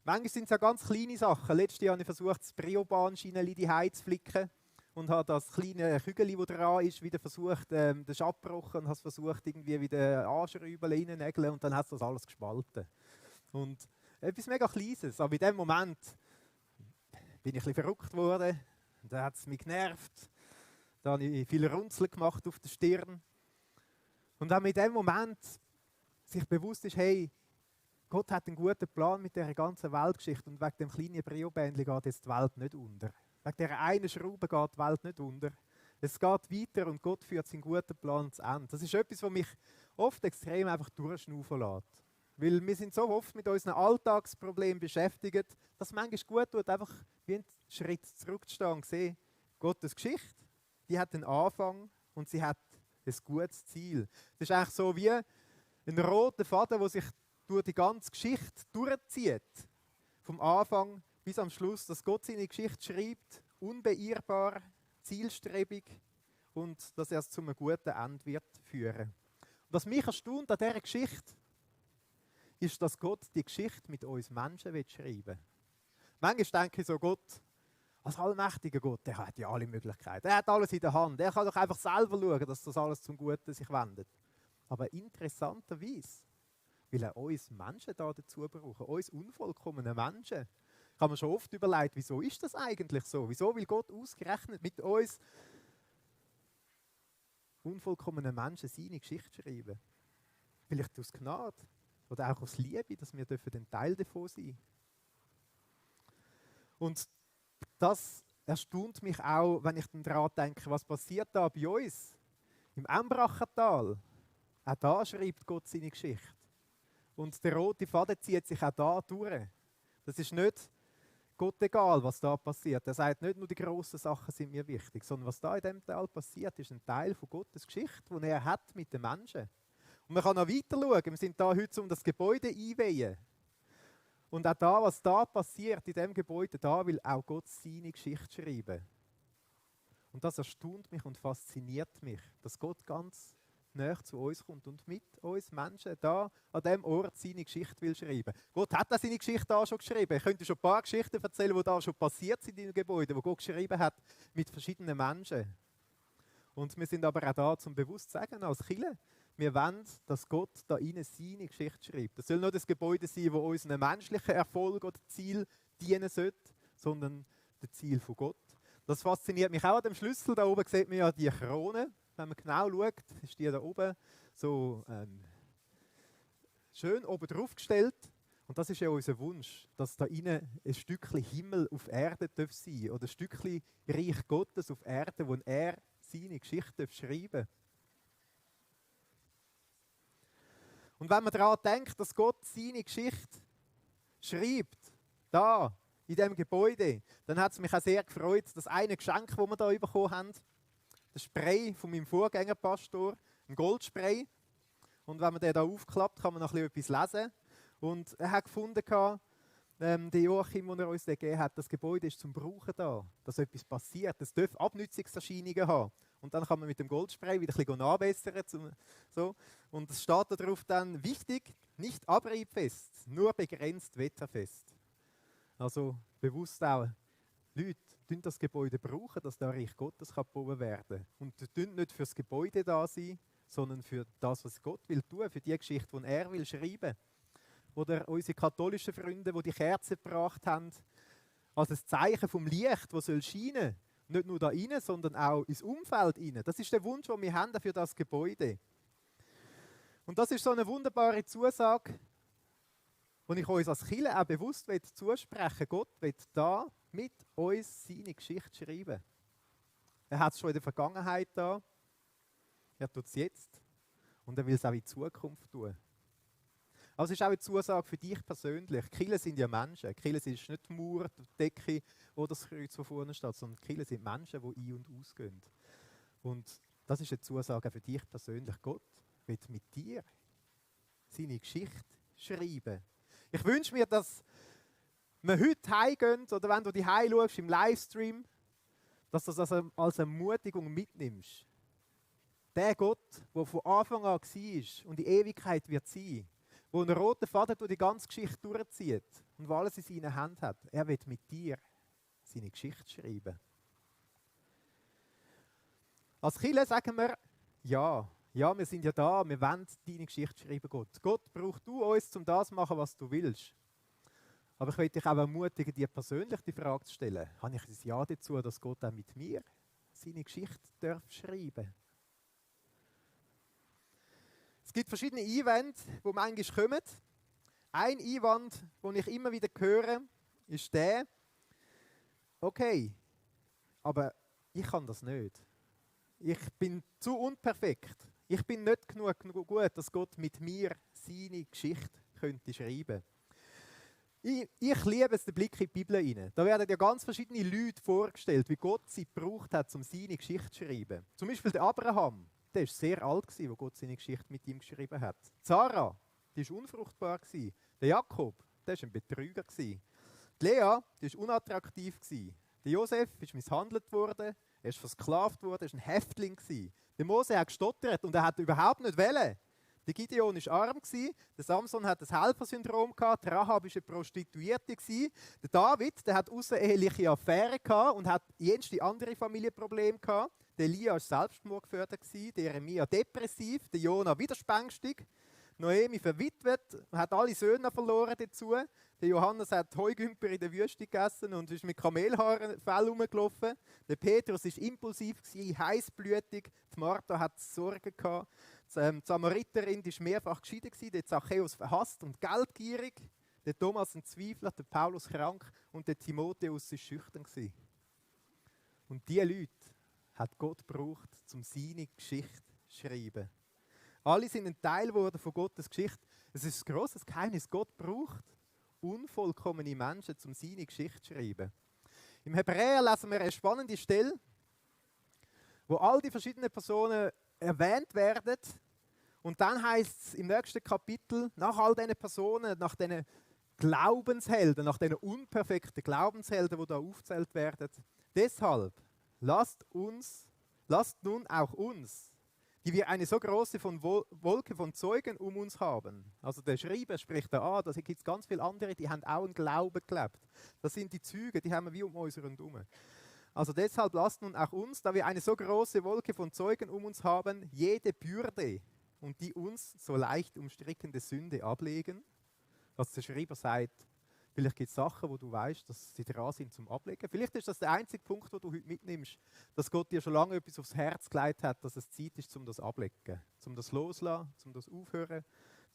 Manchmal sind es ja ganz kleine Sachen. Letztes Jahr habe ich versucht, das Briobahnschienchen in die Heizung zu flicken. Und habe das kleine Kügel, das dran ist, wieder versucht, das ist abgebrochen und habe es versucht, irgendwie wieder anschrauben, reinnägeln und dann hat es das alles gespalten. Und etwas mega Kleines, aber in dem Moment bin ich ein bisschen verrückt worden, da hat es mich genervt, da habe ich viele Runzeln gemacht auf der Stirn. Und wenn man in dem Moment sich bewusst ist, hey, Gott hat einen guten Plan mit dieser ganzen Weltgeschichte und wegen dem kleinen Brio-Bändchen geht jetzt die Welt nicht unter. Wegen dieser einen Schraube geht die Welt nicht unter. Es geht weiter und Gott führt seinen guten Plan zu Ende. Das ist etwas, was mich oft extrem einfach durchschnaufen lässt. Weil wir sind so oft mit unseren Alltagsproblemen beschäftigt, dass es manchmal gut tut, einfach wie einen Schritt zurückzustehen und sehen, Gottes Geschichte, die hat einen Anfang und sie hat ein gutes Ziel. Das ist eigentlich so wie ein roter Faden, der sich durch die ganze Geschichte durchzieht. Vom Anfang bis am Schluss, dass Gott seine Geschichte schreibt, unbeirrbar, zielstrebig und dass er es zu einem guten Ende wird führen. Und was mich erstaunt an dieser Geschichte, ist, dass Gott die Geschichte mit uns Menschen schreiben will. Manchmal denke ich so, Gott, als allmächtiger Gott, der hat ja alle Möglichkeiten. Er hat alles in der Hand. Er kann doch einfach selber schauen, dass das alles zum Guten sich wendet. Aber interessanterweise will er uns Menschen da dazu brauchen, uns unvollkommene Menschen. Ich habe mir schon oft überlegt, wieso ist das eigentlich so? Wieso will Gott ausgerechnet mit uns unvollkommenen Menschen seine Geschichte schreiben? Vielleicht aus Gnade oder auch aus Liebe, dass wir ein Teil davon sein dürfen. Und das erstaunt mich auch, wenn ich daran denke, was passiert da bei uns im Embrachertal. Auch da schreibt Gott seine Geschichte. Und der rote Faden zieht sich auch da durch. Das ist nicht Gott egal, was da passiert. Er sagt nicht nur, die grossen Sachen sind mir wichtig, sondern was da in diesem Tal passiert, ist ein Teil von Gottes Geschichte, die er hat mit den Menschen. Und man kann noch weiter schauen. Wir sind da heute, um das Gebäude einweihen. Und auch da, was da passiert, in diesem Gebäude, da will auch Gott seine Geschichte schreiben. Und das erstaunt mich und fasziniert mich, dass Gott ganz näher zu uns kommt und mit uns Menschen da an diesem Ort seine Geschichte will schreiben. Gott hat auch seine Geschichte da schon geschrieben. Ich könnte schon ein paar Geschichten erzählen, die da schon passiert sind in den Gebäuden, die Gott geschrieben hat mit verschiedenen Menschen. Und wir sind aber auch da, zum bewusst zu sagen, als Kirche, wir wollen, dass Gott da innen seine Geschichte schreibt. Das soll nicht das Gebäude sein, das unseren menschlichen Erfolg oder Ziel dienen sollte, sondern das Ziel von Gott. Das fasziniert mich auch an dem Schlüssel. Da oben sieht man ja die Krone. Wenn man genau schaut, ist die da oben so schön oben drauf gestellt. Und das ist ja unser Wunsch, dass da innen ein Stückchen Himmel auf Erde sein darf. Oder ein Stückchen Reich Gottes auf Erde, wo er seine Geschichte schreiben darf. Und wenn man daran denkt, dass Gott seine Geschichte schreibt, da, in diesem Gebäude, dann hat es mich auch sehr gefreut, das eine Geschenk, das wir hier bekommen haben, das Spray von meinem Vorgängerpastor, ein Goldspray. Und wenn man den hier aufklappt, kann man noch etwas lesen. Und er hat gefunden, der Joachim, den er uns gegeben hat, das Gebäude ist zum Brauchen da, dass etwas passiert. Es darf Abnutzungserscheinungen haben. Und dann kann man mit dem Goldspray wieder ein bisschen nachbessern. So. Und es steht darauf dann, wichtig, nicht abriebfest, nur begrenzt wetterfest. Also bewusst auch, Leute, das Gebäude brauchen, dass da Reich Gottes gebaut werden kann. Und nicht für das Gebäude da sein, sondern für das, was Gott will tun, für die Geschichte, die er will schreiben. Oder unsere katholischen Freunde, die die Kerzen gebracht haben, als ein Zeichen vom Licht, das soll scheinen. Nicht nur da rein, sondern auch ins Umfeld rein. Das ist der Wunsch, den wir haben für das Gebäude. Und das ist so eine wunderbare Zusage, die ich uns als Kirche auch bewusst zusprechen will. Gott will da mit uns seine Geschichte schreiben. Er hat es schon in der Vergangenheit da, er tut es jetzt und er will es auch in Zukunft tun. Aber es ist auch eine Zusage für dich persönlich. Die Kirchen sind ja Menschen. Die Kirchen sind nicht die Mauer, die Decke oder das Kreuz, das vorne steht, sondern die Kirchen sind Menschen, die ein- und ausgehen. Und das ist eine Zusage für dich persönlich. Gott will mit dir seine Geschichte schreiben. Ich wünsche mir, dass wir heute heimgehen oder wenn du die schaust im Livestream, dass du das als Ermutigung mitnimmst. Der Gott, der von Anfang an war und die Ewigkeit wird sein, wo einen roten Faden durch die ganze Geschichte durchzieht und wo alles in seiner Hand hat, er wird mit dir seine Geschichte schreiben. Als Kirche sagen wir, ja, wir sind ja da, wir wollen deine Geschichte schreiben, Gott. Gott, brauchst du uns, um das zu machen, was du willst. Aber ich möchte dich auch ermutigen, dir persönlich die Frage zu stellen, habe ich ein Ja dazu, dass Gott auch mit mir seine Geschichte schreiben darf? Es gibt verschiedene Einwände, die manchmal kommen. Ein Einwand, den ich immer wieder höre, ist der, okay, aber ich kann das nicht. Ich bin zu unperfekt. Ich bin nicht genug gut, dass Gott mit mir seine Geschichte könnte schreiben. Ich liebe es, den Blick in die Bibel hinein. Da werden ja ganz verschiedene Leute vorgestellt, wie Gott sie gebraucht hat, um seine Geschichte zu schreiben. Zum Beispiel der Abraham. Der war sehr alt, als Gott seine Geschichte mit ihm geschrieben hat. Sarah, die war unfruchtbar. Der Jakob, der war ein Betrüger. Die Lea, die war unattraktiv. Der Josef ist misshandelt worden, er ist versklavt worden, er war ein Häftling. Der Mose hat gestottert und er hat überhaupt nicht wollen. Der Gideon war arm, der Samson hat das Helfersyndrom, die Rahab war eine Prostituierte. Der David, der hat außereheliche Affären und hat jenste andere Familienprobleme gehabt. Der Elia war Selbstmord gefährdet, der Jeremia depressiv, der Jona widerspänstig, Noemi verwitwet, hat alle Söhne verloren dazu. Der Johannes hat Heugümper in der Wüste gegessen und ist mit Kamelhaarfell rumgelaufen. Der Petrus war impulsiv, heißblütig. Die Martha hat Sorgen gehabt. Die Samariterin war mehrfach geschieden, der Zachäus verhasst und geldgierig. Der Thomas ein Zweifler, der Paulus krank und der Timotheus war schüchtern. Und diese Leute hat Gott gebraucht, um seine Geschichte zu schreiben. Alle sind ein Teil geworden von Gottes Geschichte. Es ist ein grosses Geheimnis. Gott braucht unvollkommene Menschen, um seine Geschichte zu schreiben. Im Hebräer lesen wir eine spannende Stelle, wo all die verschiedenen Personen erwähnt werden. Und dann heißt es im nächsten Kapitel, nach all diesen Personen, nach diesen Glaubenshelden, nach diesen unperfekten Glaubenshelden, die da aufgezählt werden, deshalb lasst nun auch uns, die wir eine so große Wolke von Zeugen um uns haben. Also der Schreiber spricht da an, da gibt es ganz viele andere, die haben auch einen Glauben gelebt. Das sind die Züge, die haben wir wie um uns herum. Also deshalb lasst nun auch uns, da wir eine so große Wolke von Zeugen um uns haben, jede Bürde und die uns so leicht umstrickende Sünde ablegen. Also der Schreiber sagt, vielleicht gibt es Sachen, wo du weißt, dass sie dran sind zum Ablegen. Vielleicht ist das der einzige Punkt, den du heute mitnimmst, dass Gott dir schon lange etwas aufs Herz gelegt hat, dass es Zeit ist, um das ablegen, um das loslassen, um das aufhören,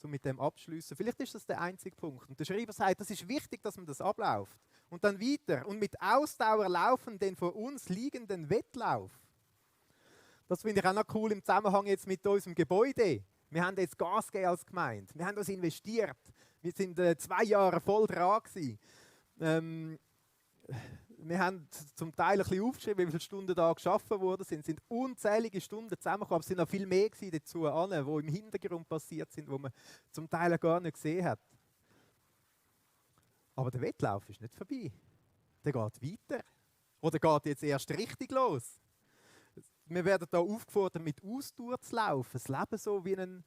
um mit dem abschließen. Vielleicht ist das der einzige Punkt. Und der Schreiber sagt, das ist wichtig, dass man das abläuft. Und dann weiter. Und mit Ausdauer laufen den vor uns liegenden Wettlauf. Das finde ich auch noch cool im Zusammenhang jetzt mit unserem Gebäude. Wir haben jetzt Gas gegeben als Gemeinde. Wir haben uns investiert. Wir sind 2 Jahre voll dran gewesen. Wir haben zum Teil ein bisschen aufgeschrieben, wie viele Stunden da geschaffen wurden. Es sind unzählige Stunden zusammengekommen, aber es sind noch viel mehr dazu, die im Hintergrund passiert sind, wo man zum Teil gar nicht gesehen hat. Aber der Wettlauf ist nicht vorbei. Der geht weiter. Oder geht jetzt erst richtig los. Wir werden da aufgefordert, mit Ausdauer zu laufen, das Leben so wie einen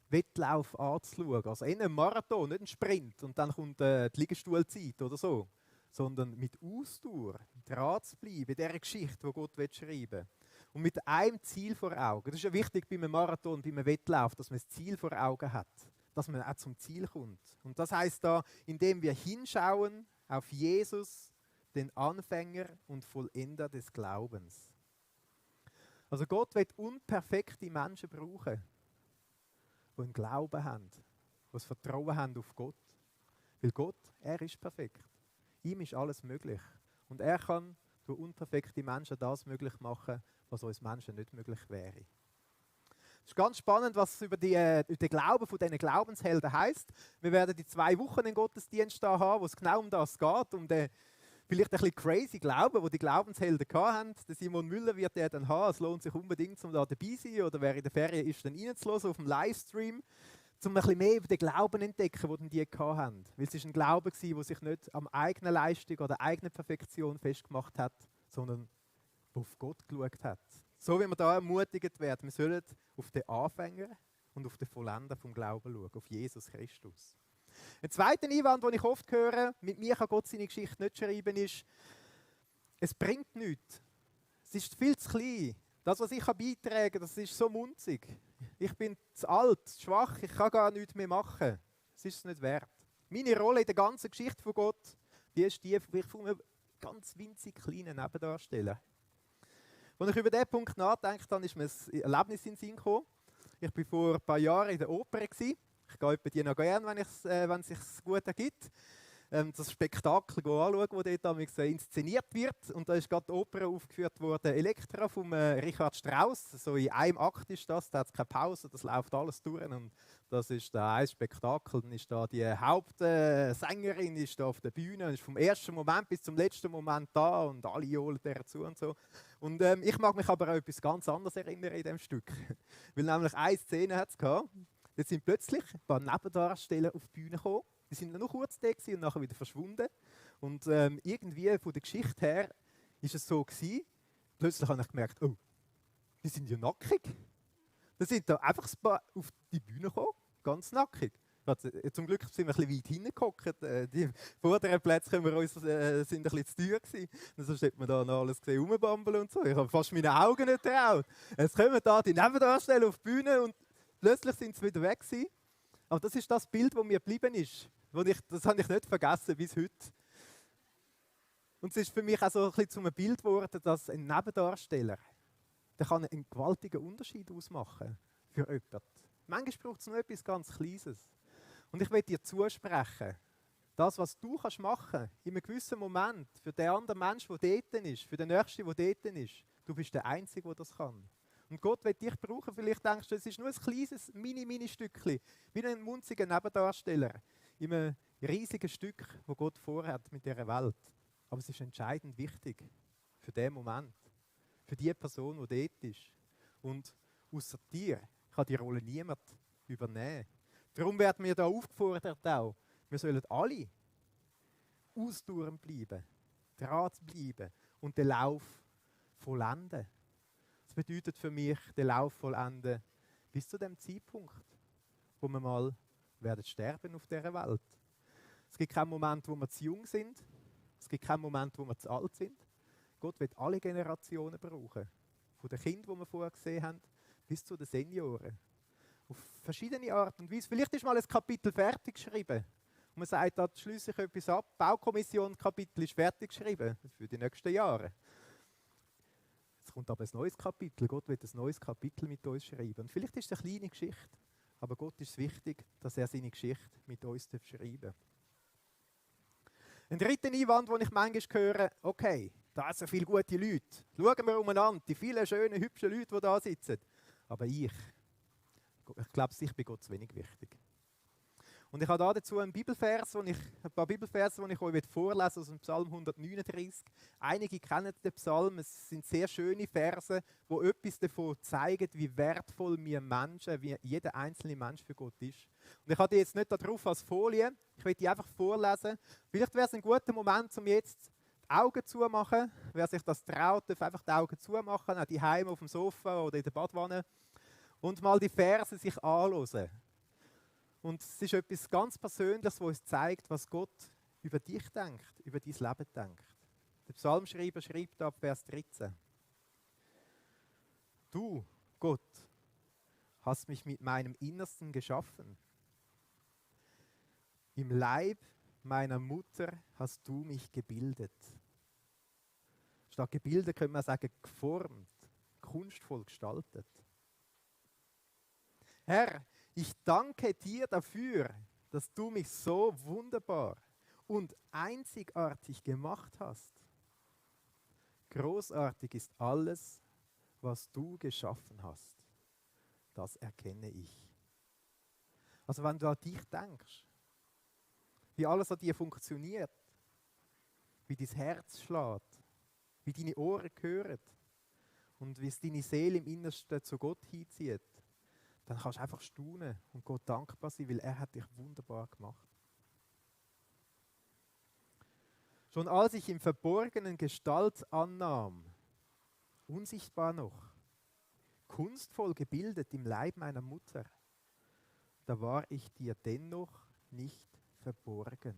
Wettlauf anzuschauen. Also eher ein Marathon, nicht ein Sprint und dann kommt die Liegestuhlzeit oder so. Sondern mit Ausdauer dran zu bleiben, in dieser Geschichte, die Gott schreiben will. Und mit einem Ziel vor Augen. Das ist ja wichtig bei einem Marathon, bei einem Wettlauf, dass man das Ziel vor Augen hat. Dass man auch zum Ziel kommt. Und das heisst da, indem wir hinschauen auf Jesus, den Anfänger und Vollender des Glaubens. Also Gott will unperfekte Menschen brauchen, die einen Glauben haben, die das Vertrauen haben auf Gott. Weil Gott, er ist perfekt. Ihm ist alles möglich. Und er kann durch unperfekte Menschen das möglich machen, was uns Menschen nicht möglich wäre. Es ist ganz spannend, was über den Glauben von diesen Glaubenshelden heisst. Wir werden die 2 Wochen in Gottesdienst da haben, wo es genau um das geht, um den vielleicht ein bisschen crazy Glauben, den die Glaubenshelden hatten. Der Simon Müller wird der dann haben. Es lohnt sich unbedingt, um da dabei zu sein oder wer in der Ferien ist, dann reinzuhören auf dem Livestream, um ein bisschen mehr über den Glauben zu entdecken, den die hatten. Weil es ist ein Glaube war, der sich nicht am eigenen Leistung oder eigenen Perfektion festgemacht hat, sondern auf Gott geschaut hat. So wie wir da ermutigt werden, wir sollen auf den Anfänger und auf den Vollender vom Glauben schauen, auf Jesus Christus. Ein zweiter Einwand, den ich oft höre, mit mir kann Gott seine Geschichte nicht schreiben, ist, es bringt nichts. Es ist viel zu klein. Das, was ich beitragen kann, das ist so munzig. Ich bin zu alt, zu schwach, ich kann gar nichts mehr machen. Es ist es nicht wert. Meine Rolle in der ganzen Geschichte von Gott, die ist die, ich von einem ganz winzig kleinen Nebendarsteller. Als ich über diesen Punkt nachdenke, dann ist mir ein Erlebnis in den Sinn gekommen. Ich war vor ein paar Jahren in der Oper. Ich gehe die noch gerne, wenn es sich gut ergibt. Das Spektakel anschauen, das dort inszeniert wird. Und da ist gerade die Oper aufgeführt worden, Elektra von Richard Strauss. So in einem Akt ist das, da hat es keine Pause, das läuft alles durch. Und das ist da ein Spektakel. Dann ist da die Hauptsängerin ist da auf der Bühne und ist vom ersten Moment bis zum letzten Moment da und alle johlen dazu und so. Und ich mag mich aber an etwas ganz anderes erinnern in diesem Stück. Weil nämlich eine Szene hat es gehabt. Jetzt sind plötzlich ein paar Nebendarsteller auf die Bühne gekommen. Die sind nur kurz da und nachher wieder verschwunden. Und irgendwie von der Geschichte her war es so gewesen, plötzlich habe ich gemerkt, oh, die sind ja nackig. Da sind da einfach ein paar auf die Bühne gekommen, ganz nackig. Zum Glück sind wir ein bisschen weit hingeguckt. Die vorderen Plätze sind ein bisschen zu teuer gewesen. Sonst hätte man da noch alles gesehen, rumbambeln und so. Ich habe fast meine Augen nicht getraut. Jetzt kommen da die Nebendarsteller auf die Bühne und plötzlich sind sie wieder weg gewesen. Aber das ist das Bild, das mir geblieben ist. Das habe ich nicht vergessen bis heute. Und es ist für mich auch so ein bisschen zum Bild geworden, dass ein Nebendarsteller, der kann einen gewaltigen Unterschied ausmachen für jemanden. Manchmal braucht es nur etwas ganz Kleines. Und ich will dir zusprechen, das, was du machen kannst, in einem gewissen Moment, für den anderen Menschen, der dort ist, für den Nächsten, der dort ist, du bist der Einzige, der das kann. Und Gott will dich brauchen. Vielleicht denkst du, es ist nur ein kleines Mini-Stückchen, wie ein munziger Nebendarsteller in einem riesigen Stück, das Gott vorhat mit dieser Welt. Aber es ist entscheidend wichtig für den Moment, für die Person, die dort ist. Und außer dir kann die Rolle niemand übernehmen. Darum werden wir da aufgefordert auch, wir sollen alle ausdauernd bleiben, dran bleiben und den Lauf vollenden. Das bedeutet für mich, den Lauf vollenden bis zu dem Zeitpunkt, wo wir mal werden sterben auf dieser Welt. Es gibt keinen Moment, wo wir zu jung sind. Es gibt keinen Moment, wo wir zu alt sind. Gott wird alle Generationen brauchen. Von den Kindern, die wir vorher gesehen haben, bis zu den Senioren. Auf verschiedene Arten und Weise. Vielleicht ist mal ein Kapitel fertig geschrieben. Und man sagt, da schließe ich etwas ab. Die Baukommission-Kapitel ist fertig geschrieben für die nächsten Jahre. Es kommt aber ein neues Kapitel. Gott wird ein neues Kapitel mit uns schreiben. Und vielleicht ist es eine kleine Geschichte. Aber Gott ist es wichtig, dass er seine Geschichte mit uns schreiben darf. Ein dritter Einwand, den ich manchmal höre, okay, da sind so viele gute Leute. Schauen wir umeinander, die vielen schönen, hübschen Leute, die da sitzen. Aber ich glaube, ich bin Gott zu wenig wichtig. Und ich habe dazu ein paar Bibelverse, die ich euch vorlesen aus dem Psalm 139. Einige kennen den Psalm, es sind sehr schöne Verse, die etwas davon zeigen, wie wertvoll wir Menschen, wie jeder einzelne Mensch für Gott ist. Und ich habe die jetzt nicht da drauf als Folie, ich will die einfach vorlesen. Vielleicht wäre es ein guter Moment, um jetzt die Augen zumachen. Wer sich das traut, darf einfach die Augen zumachen, auch die Heim auf dem Sofa oder in der Badwanne. Und mal die Verse sich anhören. Und es ist etwas ganz Persönliches, was uns zeigt, was Gott über dich denkt, über dein Leben denkt. Der Psalmschreiber schreibt ab Vers 13. Du, Gott, hast mich mit meinem Innersten geschaffen. Im Leib meiner Mutter hast du mich gebildet. Statt gebildet könnte man sagen, geformt, kunstvoll gestaltet. Herr, ich danke dir dafür, dass du mich so wunderbar und einzigartig gemacht hast. Großartig ist alles, was du geschaffen hast. Das erkenne ich. Also wenn du an dich denkst, wie alles an dir funktioniert, wie dein Herz schlägt, wie deine Ohren hören und wie es deine Seele im Innersten zu Gott hinzieht, dann kannst du einfach staunen und Gott dankbar sein, weil er hat dich wunderbar gemacht. Schon als ich im Verborgenen Gestalt annahm, unsichtbar noch, kunstvoll gebildet im Leib meiner Mutter, da war ich dir dennoch nicht verborgen.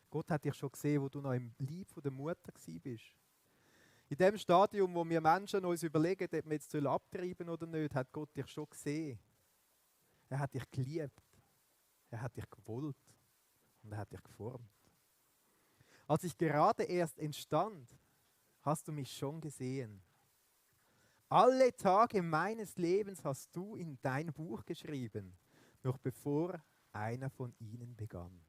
Gott hat dich schon gesehen, wo du noch im Leib der Mutter warst. In dem Stadium, wo wir Menschen uns überlegen, ob wir jetzt abtreiben oder nicht, hat Gott dich schon gesehen. Er hat dich geliebt. Er hat dich gewollt. Und er hat dich geformt. Als ich gerade erst entstand, hast du mich schon gesehen. Alle Tage meines Lebens hast du in dein Buch geschrieben, noch bevor einer von ihnen begann.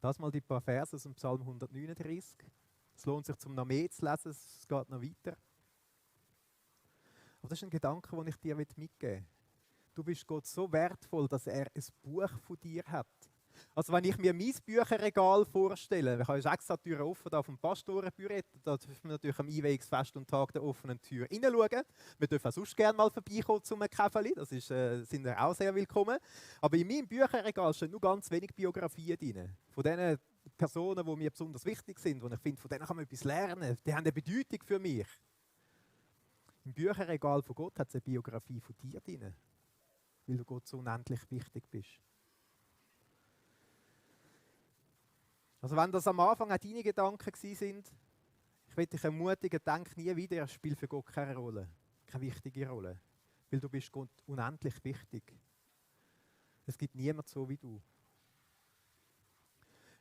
Das mal die paar Verse aus dem Psalm 139. Es lohnt sich, zum noch mehr zu lesen, es geht noch weiter. Aber das ist ein Gedanke, den ich dir mitgeben will. Du bist Gott so wertvoll, dass er ein Buch von dir hat. Also wenn ich mir mein Bücherregal vorstelle, ich habe jetzt extra die Tür offen auf dem Pastorenbüro, da dürfen wir natürlich am Einweihungsfest und Tag der offenen Tür hineinschauen. Wir dürfen auch sonst gerne mal vorbeikommen zum Käferli, das ist, sind wir auch sehr willkommen. Aber in meinem Bücherregal stehen nur ganz wenig Biografien drin. Von den Personen, die mir besonders wichtig sind, wo ich finde, von denen kann man etwas lernen, die haben eine Bedeutung für mich. Im Bücherregal von Gott hat es eine Biografie von dir drin, weil du Gott so unendlich wichtig bist. Also wenn das am Anfang auch deine Gedanken waren, ich will dich ermutigen, denk nie wieder, es spielt für Gott keine Rolle, keine wichtige Rolle, weil du bist Gott unendlich wichtig. Es gibt niemand so wie du.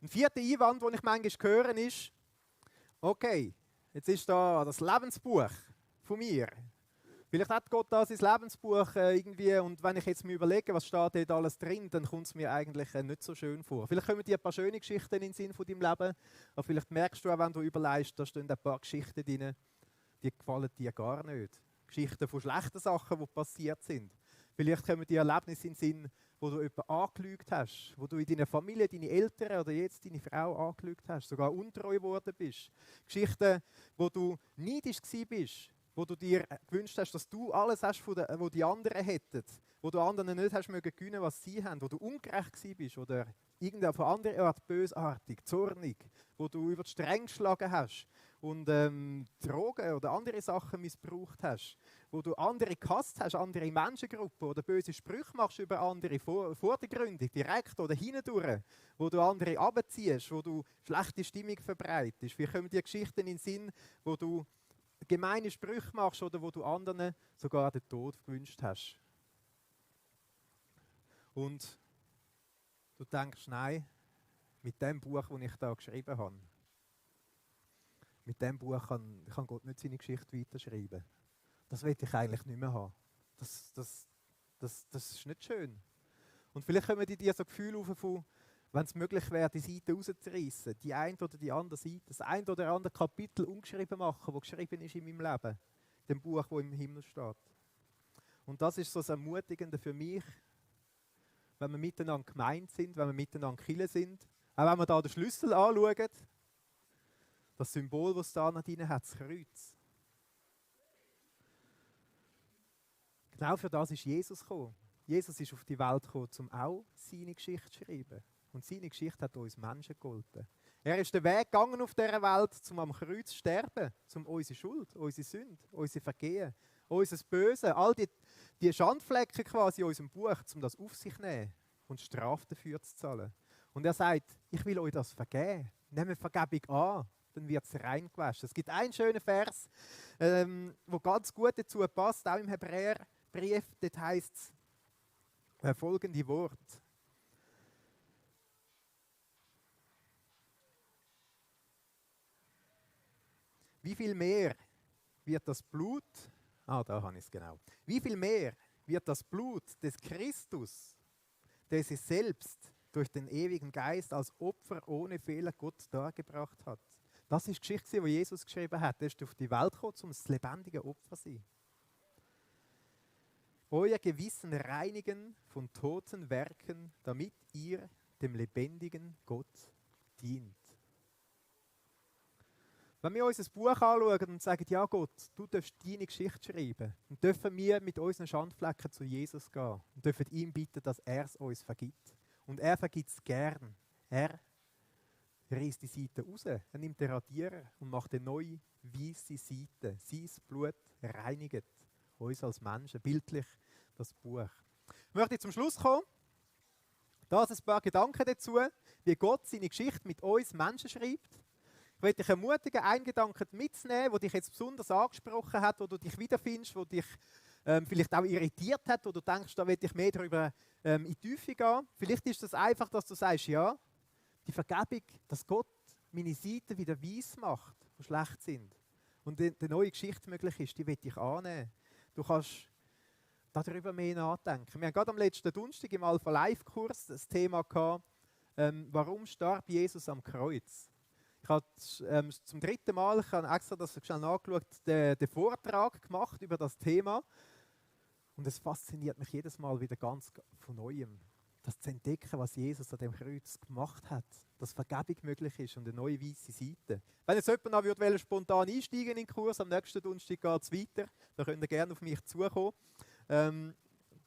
Ein vierter Einwand, den ich manchmal höre, ist, okay, jetzt ist da das Lebensbuch von mir. Vielleicht hat Gott da sein Lebensbuch irgendwie, und wenn ich jetzt mir überlege, was steht dort alles drin, dann kommt es mir eigentlich nicht so schön vor. Vielleicht kommen dir ein paar schöne Geschichten in den Sinn von deinem Leben, aber vielleicht merkst du auch, wenn du überlegst, da stehen ein paar Geschichten drin, die gefallen dir gar nicht. Geschichten von schlechten Sachen, die passiert sind. Vielleicht kommen dir Erlebnisse in den Sinn, wo du jemanden angelügt hast, wo du in deiner Familie, deine Eltern oder jetzt deine Frau angelügt hast, sogar untreu geworden bist. Geschichten, wo du neidisch bist, wo du dir gewünscht hast, dass du alles hast, was die anderen hätten, wo du anderen nicht hast mögen gönnen, was sie haben, wo du ungerecht bist oder irgendeine von anderer Art bösartig, zornig, wo du über die Stränge geschlagen hast und Drogen oder andere Sachen missbraucht hast, wo du andere gehasst hast, andere Menschengruppen oder böse Sprüche machst über andere vordergründig, direkt oder hindurch, wo du andere abziehst, wo du schlechte Stimmung verbreitest. Wie kommen die Geschichten in den Sinn, wo du gemeine Sprüche machst oder wo du anderen sogar den Tod gewünscht hast. Und du denkst, nein, mit dem Buch, das ich da geschrieben habe, mit dem Buch kann Gott nicht seine Geschichte weiterschreiben. Das will ich eigentlich nicht mehr haben. Das ist nicht schön. Und vielleicht kommen dir so Gefühle auf, von, wenn es möglich wäre, die Seite rauszureißen, die eine oder die andere Seite, das ein oder andere Kapitel umgeschrieben machen, das geschrieben ist in meinem Leben, in dem Buch, das im Himmel steht. Und das ist so das Ermutigende für mich, wenn wir miteinander gemeint sind, wenn wir miteinander Kirche sind, auch wenn wir da den Schlüssel anschauen, das Symbol, das es da noch drin hat, das Kreuz. Genau für das ist Jesus gekommen. Jesus ist auf die Welt gekommen, um auch seine Geschichte zu schreiben. Und seine Geschichte hat uns Menschen geholfen. Er ist den Weg gegangen auf dieser Welt, um am Kreuz zu sterben, um unsere Schuld, unsere Sünde, unsere Vergehen, unser Böse, all die Schandflecken quasi in unserem Buch, um das auf sich zu nehmen und Strafe dafür zu zahlen. Und er sagt, ich will euch das vergeben. Nehmt Vergebung an, dann wird es reingewaschen. Es gibt einen schönen Vers, der ganz gut dazu passt, auch im Hebräerbrief, dort heisst es folgende Wort. Wie viel mehr wird das Blut, da habe ich es genau, wie viel mehr wird das Blut des Christus, der sich selbst durch den ewigen Geist als Opfer ohne Fehler Gott dargebracht hat. Das ist die Geschichte, die Jesus geschrieben hat. Er ist auf die Welt gekommen, um das lebendige Opfer zu sein. Euer Gewissen reinigen von toten Werken, damit ihr dem lebendigen Gott dient. Wenn wir uns ein Buch anschauen und sagen, ja Gott, du darfst deine Geschichte schreiben, dann dürfen wir mit unseren Schandflecken zu Jesus gehen und dürfen ihm bitten, dass er es uns vergibt. Und er vergibt es gern. Er reißt die Seite raus, er nimmt den Radierer und macht eine neue, weisse Seite. Sein Blut reinigt uns als Menschen, bildlich das Buch. Ich möchte zum Schluss kommen. Da sind ein paar Gedanken dazu, wie Gott seine Geschichte mit uns Menschen schreibt. Ich möchte dich ermutigen, einen Gedanken mitzunehmen, der dich jetzt besonders angesprochen hat, wo du dich wiederfindest, wo dich vielleicht auch irritiert hat, wo du denkst, da will ich mehr darüber in die Tiefe gehen. Vielleicht ist das einfach, dass du sagst, ja, die Vergebung, dass Gott meine Seiten wieder weiss macht, die schlecht sind. Und die neue Geschichte möglich ist, die will ich annehmen. Du kannst darüber mehr nachdenken. Wir haben gerade am letzten Donnerstag im Alpha-Life-Kurs das Thema gehabt, warum starb Jesus am Kreuz? Ich habe zum dritten Mal, ich habe extra das schnell nachgeschaut, den Vortrag gemacht über das Thema. Und es fasziniert mich jedes Mal wieder ganz von Neuem, das zu entdecken, was Jesus an dem Kreuz gemacht hat, dass Vergebung möglich ist und eine neue weisse Seite. Wenn jetzt jemand noch würde spontan einsteigen in den Kurs, am nächsten Donnerstag geht es weiter, dann könnt ihr gerne auf mich zukommen.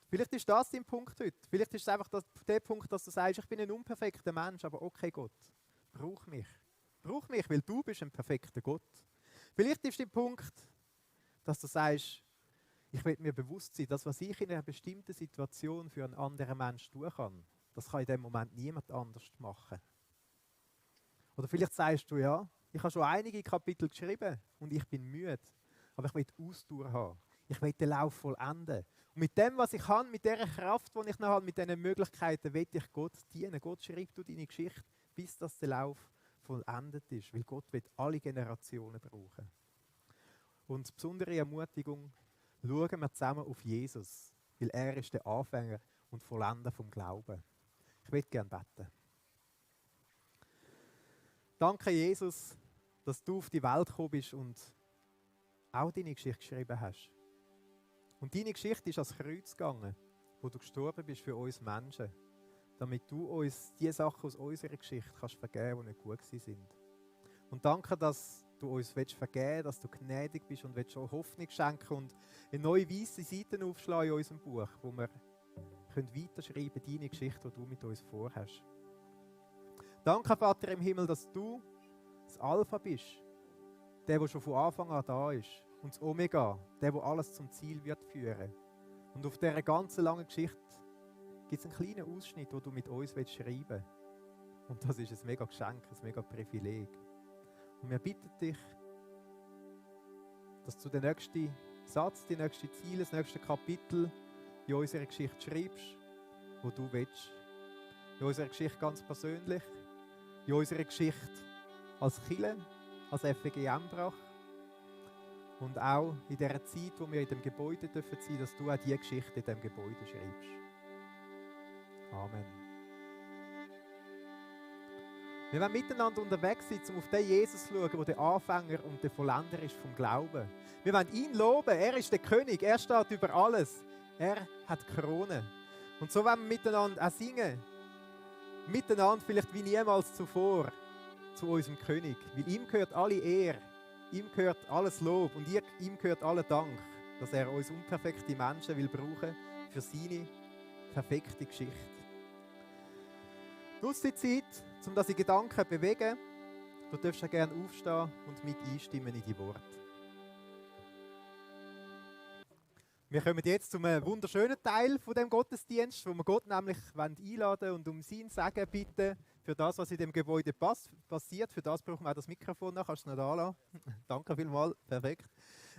Vielleicht ist das dein Punkt heute. Vielleicht ist es einfach der Punkt, dass du sagst, ich bin ein unperfekter Mensch, aber okay Gott, brauch mich. Brauch mich, weil du bist ein perfekter Gott. Vielleicht ist der Punkt, dass du sagst, Ich will mir bewusst sein, dass was ich in einer bestimmten Situation für einen anderen Menschen tun kann, das kann in dem Moment niemand anders machen. Oder vielleicht sagst du, ja, ich habe schon einige Kapitel geschrieben und ich bin müde, aber ich will Ausdauer haben. Ich will den Lauf vollenden. Und mit dem, was ich kann, mit der Kraft, die ich noch habe, mit diesen Möglichkeiten, will ich Gott dienen. Gott schreibt du deine Geschichte, bis das der Lauf vollendet ist. Weil Gott will alle Generationen brauchen. Und die besondere Ermutigung, schauen wir zusammen auf Jesus. Weil er ist der Anfänger und Vollender vom Glauben. Ich möchte gerne beten. Danke, Jesus, dass du auf die Welt gekommen bist und auch deine Geschichte geschrieben hast. Und deine Geschichte ist ans Kreuz gegangen, wo du gestorben bist für uns Menschen, damit du uns die Sachen aus unserer Geschichte kannst vergeben, die nicht gut sind. Und danke, dass du uns vergeben willst, dass du gnädig bist und willst auch Hoffnung schenken und eine neue weisse Seiten aufschlagen in unserem Buch, wo wir weiterschreiben können, deine Geschichte, die du mit uns vorhast. Danke, Vater im Himmel, dass du das Alpha bist, der schon von Anfang an da ist. Und das Omega, der alles zum Ziel wird führen. Und auf dieser ganzen langen Geschichte gibt es einen kleinen Ausschnitt, wo du mit uns schreiben willst. Und das ist ein mega Geschenk, ein mega Privileg. Und wir bitten dich, dass du den nächsten Satz, die nächsten Ziele, das nächste Kapitel in unserer Geschichte schreibst, wo du willst. In unserer Geschichte ganz persönlich, in unserer Geschichte als Kirche, als FEG-Embrach. Und auch in dieser Zeit, wo wir in dem Gebäude sein dürfen, dass du auch diese Geschichte in diesem Gebäude schreibst. Amen. Wir wollen miteinander unterwegs sein, um auf den Jesus zu schauen, der der Anfänger und der Vollender ist vom Glauben. Wir wollen ihn loben. Er ist der König. Er steht über alles. Er hat die Krone. Und so wollen wir miteinander auch singen. Miteinander vielleicht wie niemals zuvor zu unserem König. Weil ihm gehört alle Ehre. Ihm gehört alles Lob und ihm gehört aller Dank, dass er uns unperfekte Menschen will brauchen für seine perfekte Geschichte. Nutze die Zeit, um diese Gedanken zu bewegen. Du darfst ja gerne aufstehen und mit einstimmen in die Worte. Wir kommen jetzt zum wunderschönen Teil von dem Gottesdienst, wo wir Gott nämlich einladen und um sein Segen bitten für das, was in dem Gebäude passiert. Für das brauchen wir auch das Mikrofon noch. Kannst du es noch anlassen? Danke vielmals, perfekt.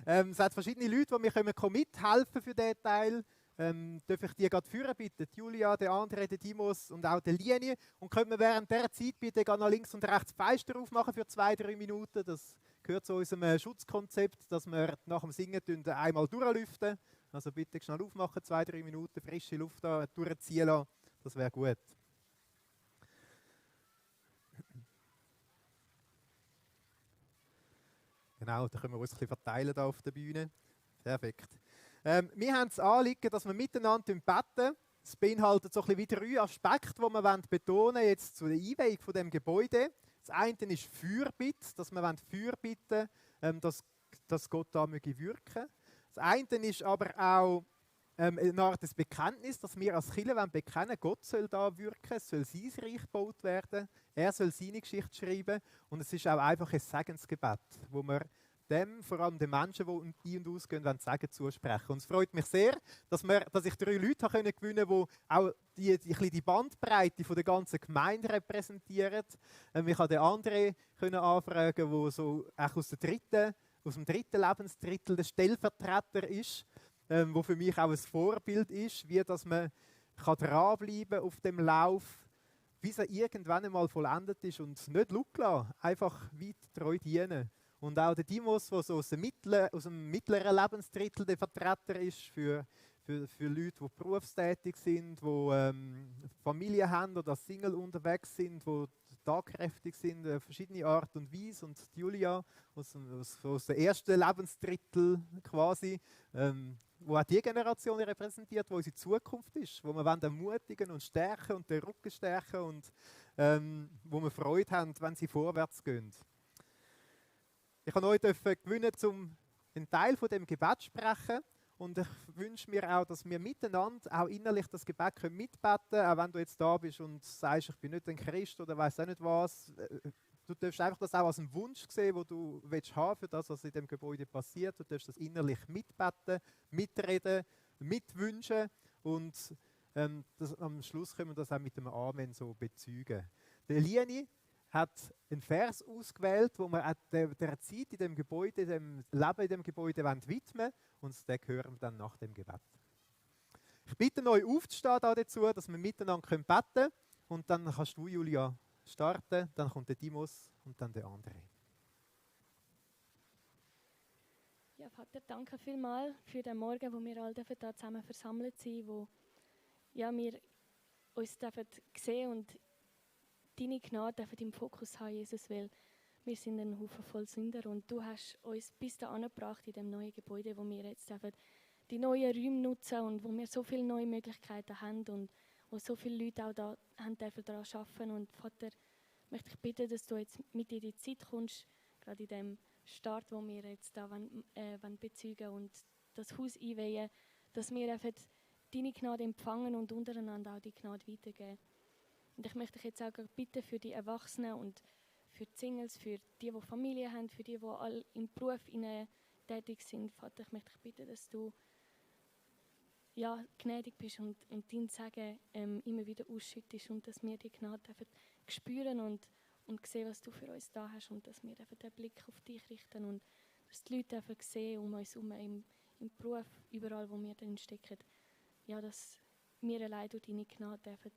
Es hat verschiedene Leute, die mir mithelfen für diesen Teil. Darf ich die gerade führen, bitte? Die Julia, der André, der Timos und auch der Linie. Und können wir während dieser Zeit bitte nach links und rechts Fenster aufmachen für 2-3 Minuten. Das gehört zu unserem Schutzkonzept, dass wir nach dem Singen einmal durchlüften. Also bitte schnell aufmachen, 2-3 Minuten frische Luft da durchziehen lassen. Das wäre gut. Genau, da können wir uns ein bisschen verteilen da auf der Bühne. Perfekt. Wir haben das Anliegen, dass wir miteinander beten. Es beinhaltet so ein bisschen wie 3 Aspekte, die wir betonen wollen, jetzt zu der Einweihung von dem Gebäude. Das eine ist Fürbitte, dass wir Fürbitten, dass Gott da wirken möge. Das eine ist aber auch eine Art des Bekenntnis, dass wir als Kirche bekennen, Gott soll da wirken, es soll sein Reich gebaut werden, er soll seine Geschichte schreiben und es ist auch einfach ein Segensgebet, wo wir dem, vor allem den Menschen, die ein- und ausgehen, Segen zusprechen. Und es freut mich sehr, dass ich 3 Leute gewinnen konnte, die auch die Bandbreite von der ganzen Gemeinde repräsentieren. Ich konnte den André anfragen, der so auch aus dem dritten Lebensdrittel der Stellvertreter ist, wo für mich auch ein Vorbild ist, wie dass man dranbleiben auf dem Lauf, bis er irgendwann einmal vollendet ist und nicht schauen, einfach weit treu dienen. Und auch der Timos, der so aus dem mittleren Lebensdrittel der Vertreter ist für Leute, die berufstätig sind, die Familie haben oder als Single unterwegs sind, die tagkräftig sind, verschiedene Art und Weise. Und die Julia aus dem ersten Lebensdrittel quasi, wo auch die Generation repräsentiert, wo unsere Zukunft ist, wo wir ermutigen und stärken und den Rücken stärken und wo wir Freude haben, wenn sie vorwärts gehen. Ich habe euch gewinnen, um einen Teil von dem Gebet zu sprechen. Und ich wünsche mir auch, dass wir miteinander auch innerlich das Gebet mitbeten können. Auch wenn du jetzt da bist und sagst, ich bin nicht ein Christ oder weiss auch nicht was. Du darfst einfach das auch als einen Wunsch sehen, den du haben für das, was in dem Gebäude passiert. Du darfst das innerlich mitbeten, mitreden, mitwünschen und am Schluss können wir das auch mit dem Amen so bezeugen. Der Lieni hat einen Vers ausgewählt, wo wir auch der Zeit in dem Gebäude, dem Leben in dem Gebäude widmen wollen, und den hören wir dann nach dem Gebet. Ich bitte euch aufzustehen dazu, dass wir miteinander beten können. Und dann kannst du, Julia, starten, dann kommt der Dimos und dann der andere. Ja, Vater, danke vielmals für den Morgen, wo wir alle hier zusammen versammelt sind, wo ja, wir uns sehen und deine Gnade im Fokus haben, Jesus, weil wir sind ein Haufen voll Sünder und du hast uns bis dahin gebracht in dem neuen Gebäude, wo wir jetzt die neuen Räume nutzen und wo wir so viele neue Möglichkeiten haben und wo so viele Leute auch da haben daran arbeiten. Und Vater, möchte ich bitten, dass du jetzt mit in die Zeit kommst, gerade in dem Start, wo wir jetzt da bezeugen und das Haus einweihen, dass wir einfach deine Gnade empfangen und untereinander auch die Gnade weitergeben. Und ich möchte dich jetzt auch bitten für die Erwachsenen und für die Singles, für die Familie haben, für die alle im Beruf tätig sind. Vater, ich möchte dich bitten, dass du ja, gnädig bist und dein Segen immer wieder ausschüttest und dass wir die Gnade spüren und sehen, was du für uns da hast und dass wir den Blick auf dich richten und dass die Leute sehen um uns herum im Beruf, überall, wo wir drin stecken, ja, dass wir allein durch deine Gnade dürfen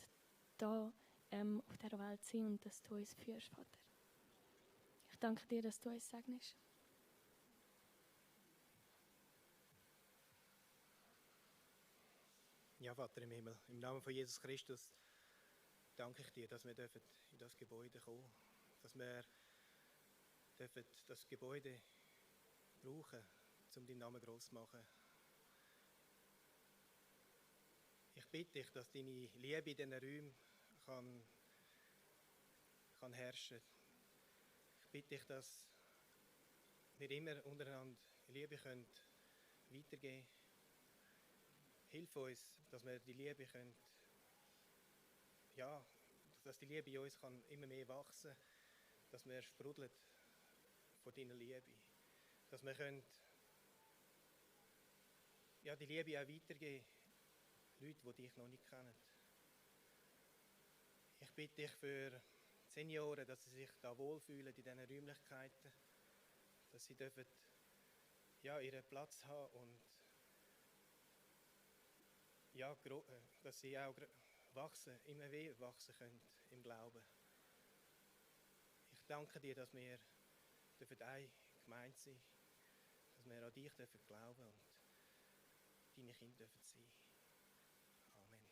da auf dieser Welt sein und dass du uns führst, Vater. Ich danke dir, dass du uns segnest. Ja, Vater im Himmel, im Namen von Jesus Christus danke ich dir, dass wir in das Gebäude kommen dürfen, dass wir das Gebäude brauchen, um deinen Namen gross zu machen. Ich bitte dich, dass deine Liebe in diesen Räumen kann herrschen. Ich bitte dich, dass wir immer untereinander Liebe weitergeben können. Hilf uns, dass wir die Liebe können, ja, dass die Liebe in uns immer mehr wachsen kann, dass wir sprudeln von deiner Liebe, dass wir können, ja, die Liebe auch weitergeben, Leute, die dich noch nicht kennen. Ich bitte dich für Senioren, dass sie sich da wohlfühlen in diesen Räumlichkeiten, dass sie dürfen, ja, ihren Platz haben und ja, dass sie auch wachsen, immer mehr wachsen können im Glauben. Ich danke dir, dass wir eine Gemeinde sein dürfen, dass wir an dich glauben und deine Kinder sein dürfen. Amen.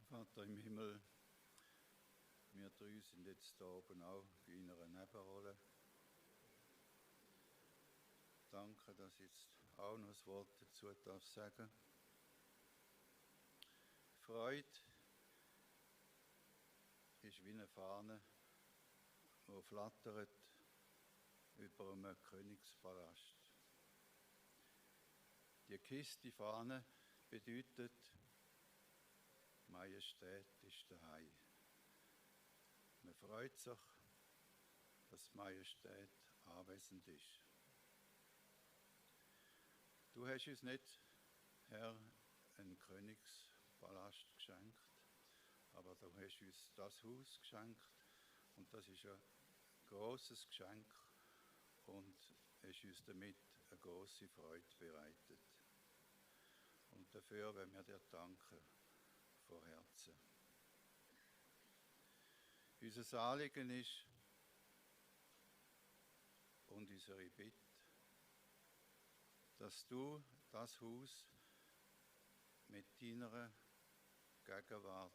Vater im Himmel, wir drei sind jetzt da oben auch in einer Nebenrolle. Danke, dass ich jetzt auch noch ein Wort dazu sagen darf. Freude ist wie eine Fahne, die flattert über einem Königspalast. Die Kiste Fahne bedeutet, Majestät ist daheim. Man freut sich, dass Majestät anwesend ist. Du hast uns nicht, Herr, einen Königspalast geschenkt, aber du hast uns das Haus geschenkt und das ist ein grosses Geschenk und hast uns damit eine grosse Freude bereitet. Und dafür wollen wir dir danken von Herzen. Unser Anliegen ist und unsere Bitte, dass du das Haus mit deiner Gegenwart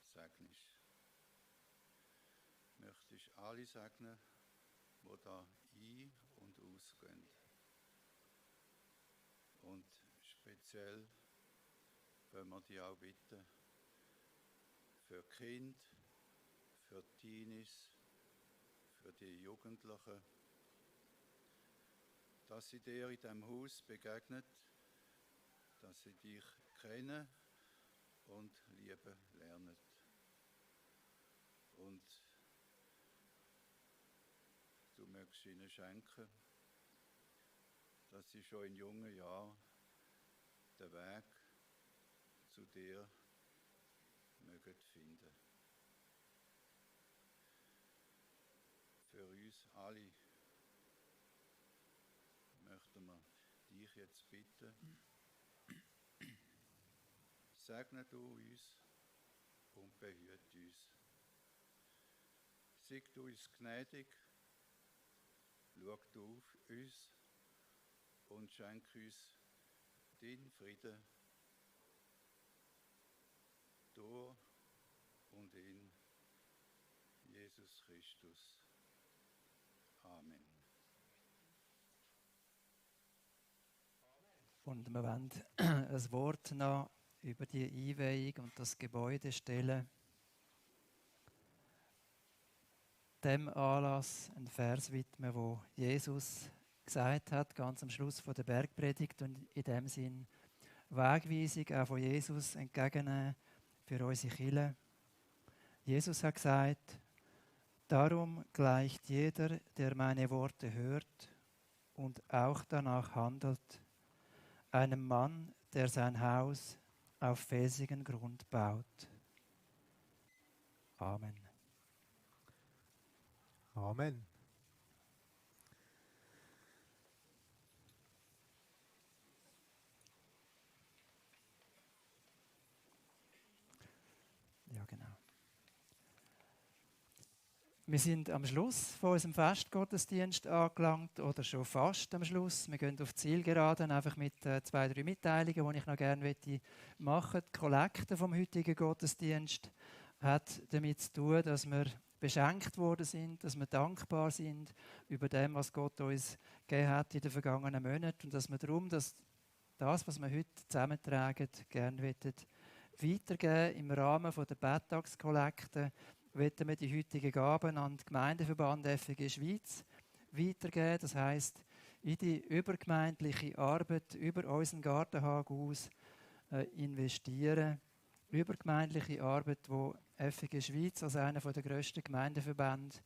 segnest. Möchtest alle segnen, die da ein- und ausgehen. Und speziell wollen wir dich auch bitten, für Kinder, für Teenies, für die Jugendlichen, dass sie dir in diesem Haus begegnet, dass sie dich kennen und lieben lernen. Und du mögst ihnen schenken, dass sie schon in jungen Jahren den Weg zu dir mögen finden. Für uns alle möchten wir dich jetzt bitten, segne du uns und behüte uns. Sei du uns gnädig, schau du auf uns und schenk uns deinen Frieden durch und in Jesus Christus. Amen. Und wir wollen ein Wort noch über die Einweihung und das Gebäude stellen. Dem Anlass einen Vers widmen, wo Jesus gesagt hat, ganz am Schluss von der Bergpredigt, und in dem Sinn Wegweisung auch von Jesus entgegennehmen für unsere Kirche. Jesus hat gesagt: Darum gleicht jeder, der meine Worte hört und auch danach handelt, einem Mann, der sein Haus auf felsigen Grund baut. Amen. Amen. Ja, genau. Wir sind am Schluss von unserem Festgottesdienst angelangt oder schon fast am Schluss. Wir gehen auf die Zielgeraden, einfach mit 2, 3 Mitteilungen, die ich noch gerne machen möchte. Die Kollekte vom heutigen Gottesdienst hat damit zu tun, dass wir beschenkt worden sind, dass wir dankbar sind über dem, was Gott uns gegeben hat in den vergangenen Monaten und dass wir darum, dass das, was wir heute zusammentragen, gerne weitergeben im Rahmen der Betttagskollekte. Wollen wir die heutigen Gaben an den Gemeindeverband FEG Schweiz weitergeben. Das heisst, in die übergemeindliche Arbeit über unseren Gartenhagen aus investieren. Übergemeindliche Arbeit, die FEG Schweiz als einer der grössten Gemeindeverbände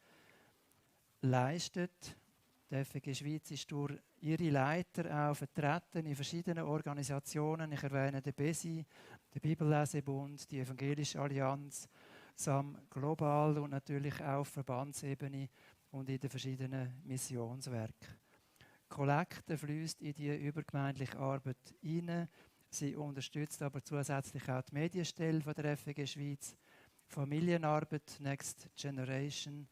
leistet. Die FEG Schweiz ist durch ihre Leiter auch vertreten in verschiedenen Organisationen. Ich erwähne den BESI, den Bibellesebund, die Evangelische Allianz, SAM global und natürlich auch auf Verbandsebene und in den verschiedenen Missionswerken. Kollekte fließt in die übergemeindliche Arbeit hinein. Sie unterstützt aber zusätzlich auch die Medienstelle von der FEG Schweiz, Familienarbeit, Next Generation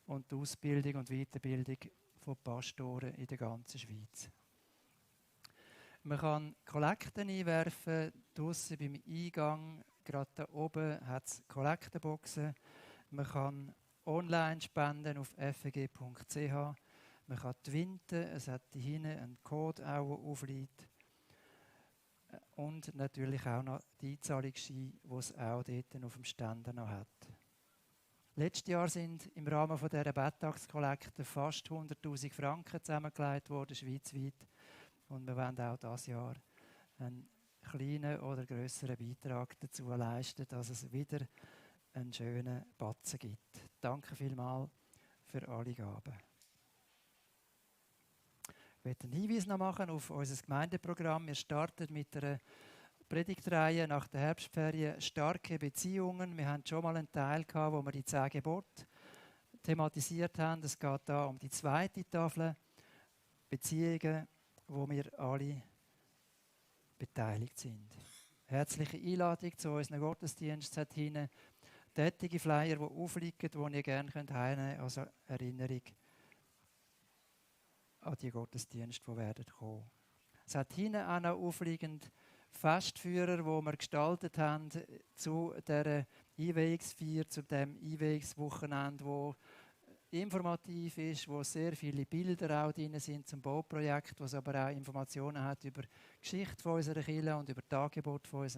und die Ausbildung und Weiterbildung von Pastoren in der ganzen Schweiz. Man kann Kollekten einwerfen, draussen beim Eingang. Gerade da oben hat es Kollektenboxen. Man kann online spenden auf feg.ch. Man kann twinten, es hat hier hinten einen Code, auch, der aufliegt. Und natürlich auch noch die Einzahlungsscheine, die es auch dort auf dem Ständer noch hat. Letztes Jahr sind im Rahmen dieser Betttagskollekte fast 100'000 Franken zusammengelegt worden, schweizweit. Und wir wollen auch dieses Jahr einen kleinen oder grösseren Beitrag dazu leisten, dass es wieder einen schönen Batzen gibt. Danke vielmals für alle Gaben. Ich möchte einen Hinweis noch machen auf unser Gemeindeprogramm. Wir starten mit einer Predigtreihe nach der Herbstferien «Starke Beziehungen». Wir hatten schon mal einen Teil, wo wir die 10 Gebote thematisiert haben. Es geht da um die zweite Tafel, Beziehungen, wo wir alle beteiligt sind. Herzliche Einladung zu unserem Gottesdienst. Es hat hinten tätige Flyer, die aufliegen, die ihr gerne heimnehmen könnt, als Erinnerung an die Gottesdienste, die werden kommen. Es hat hinten auch noch aufliegend Festführer, die wir gestaltet haben zu dieser Einweihungsfeier, zu dem Einweihungswochenende, wo informativ ist, wo sehr viele Bilder auch drin sind zum Bauprojekt, wo es aber auch Informationen hat über die Geschichte von unserer Kirche und über das Angebot von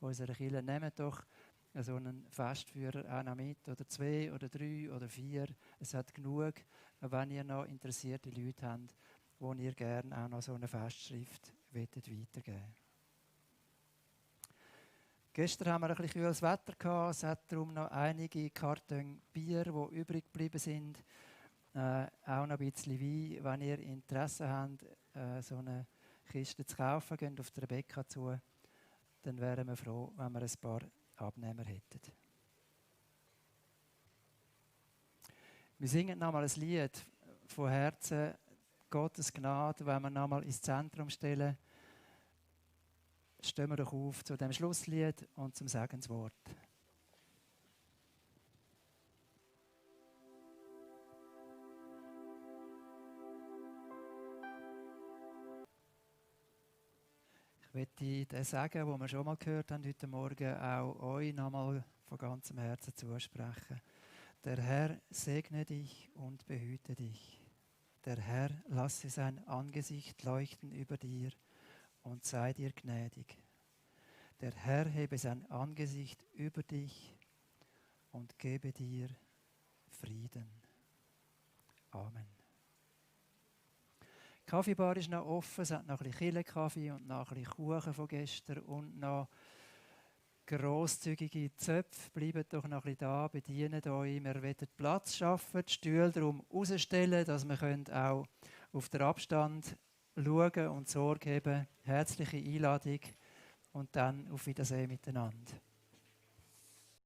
unserer Kirche. Nehmt doch so einen Festführer auch noch mit, oder 2 oder 3 oder 4. Es hat genug, wenn ihr noch interessierte Leute habt, wo ihr gerne auch noch so eine Festschrift weitergeben wollt. Gestern haben wir ein bisschen kühles Wetter gehabt. Es hat darum noch einige Kartons Bier, die übrig geblieben sind. Auch noch ein bisschen Wein. Wenn ihr Interesse habt, so eine Kiste zu kaufen, geht auf die Rebecca zu. Dann wären wir froh, wenn wir ein paar Abnehmer hätten. Wir singen nochmal ein Lied von Herzen, Gottes Gnade, wenn wir nochmal ins Zentrum stellen. Stehen wir doch auf zu dem Schlusslied und zum Segenswort. Ich möchte den Segen, den wir schon mal gehört haben heute Morgen, auch euch nochmal von ganzem Herzen zusprechen. Der Herr segne dich und behüte dich. Der Herr lasse sein Angesicht leuchten über dir und sei dir gnädig. Der Herr hebe sein Angesicht über dich und gebe dir Frieden. Amen. Die Kaffeebar ist noch offen, es hat noch ein bisschen Kille-Kaffee und noch ein bisschen Kuchen von gestern und noch grosszügige Zöpfe. Bleibt doch noch ein bisschen da, bedient euch. Wir wollen Platz schaffen, die Stühle darum rausstellen, dass wir auch auf den Abstand schauen und Sorge haben. Herzliche Einladung und dann auf Wiedersehen miteinander.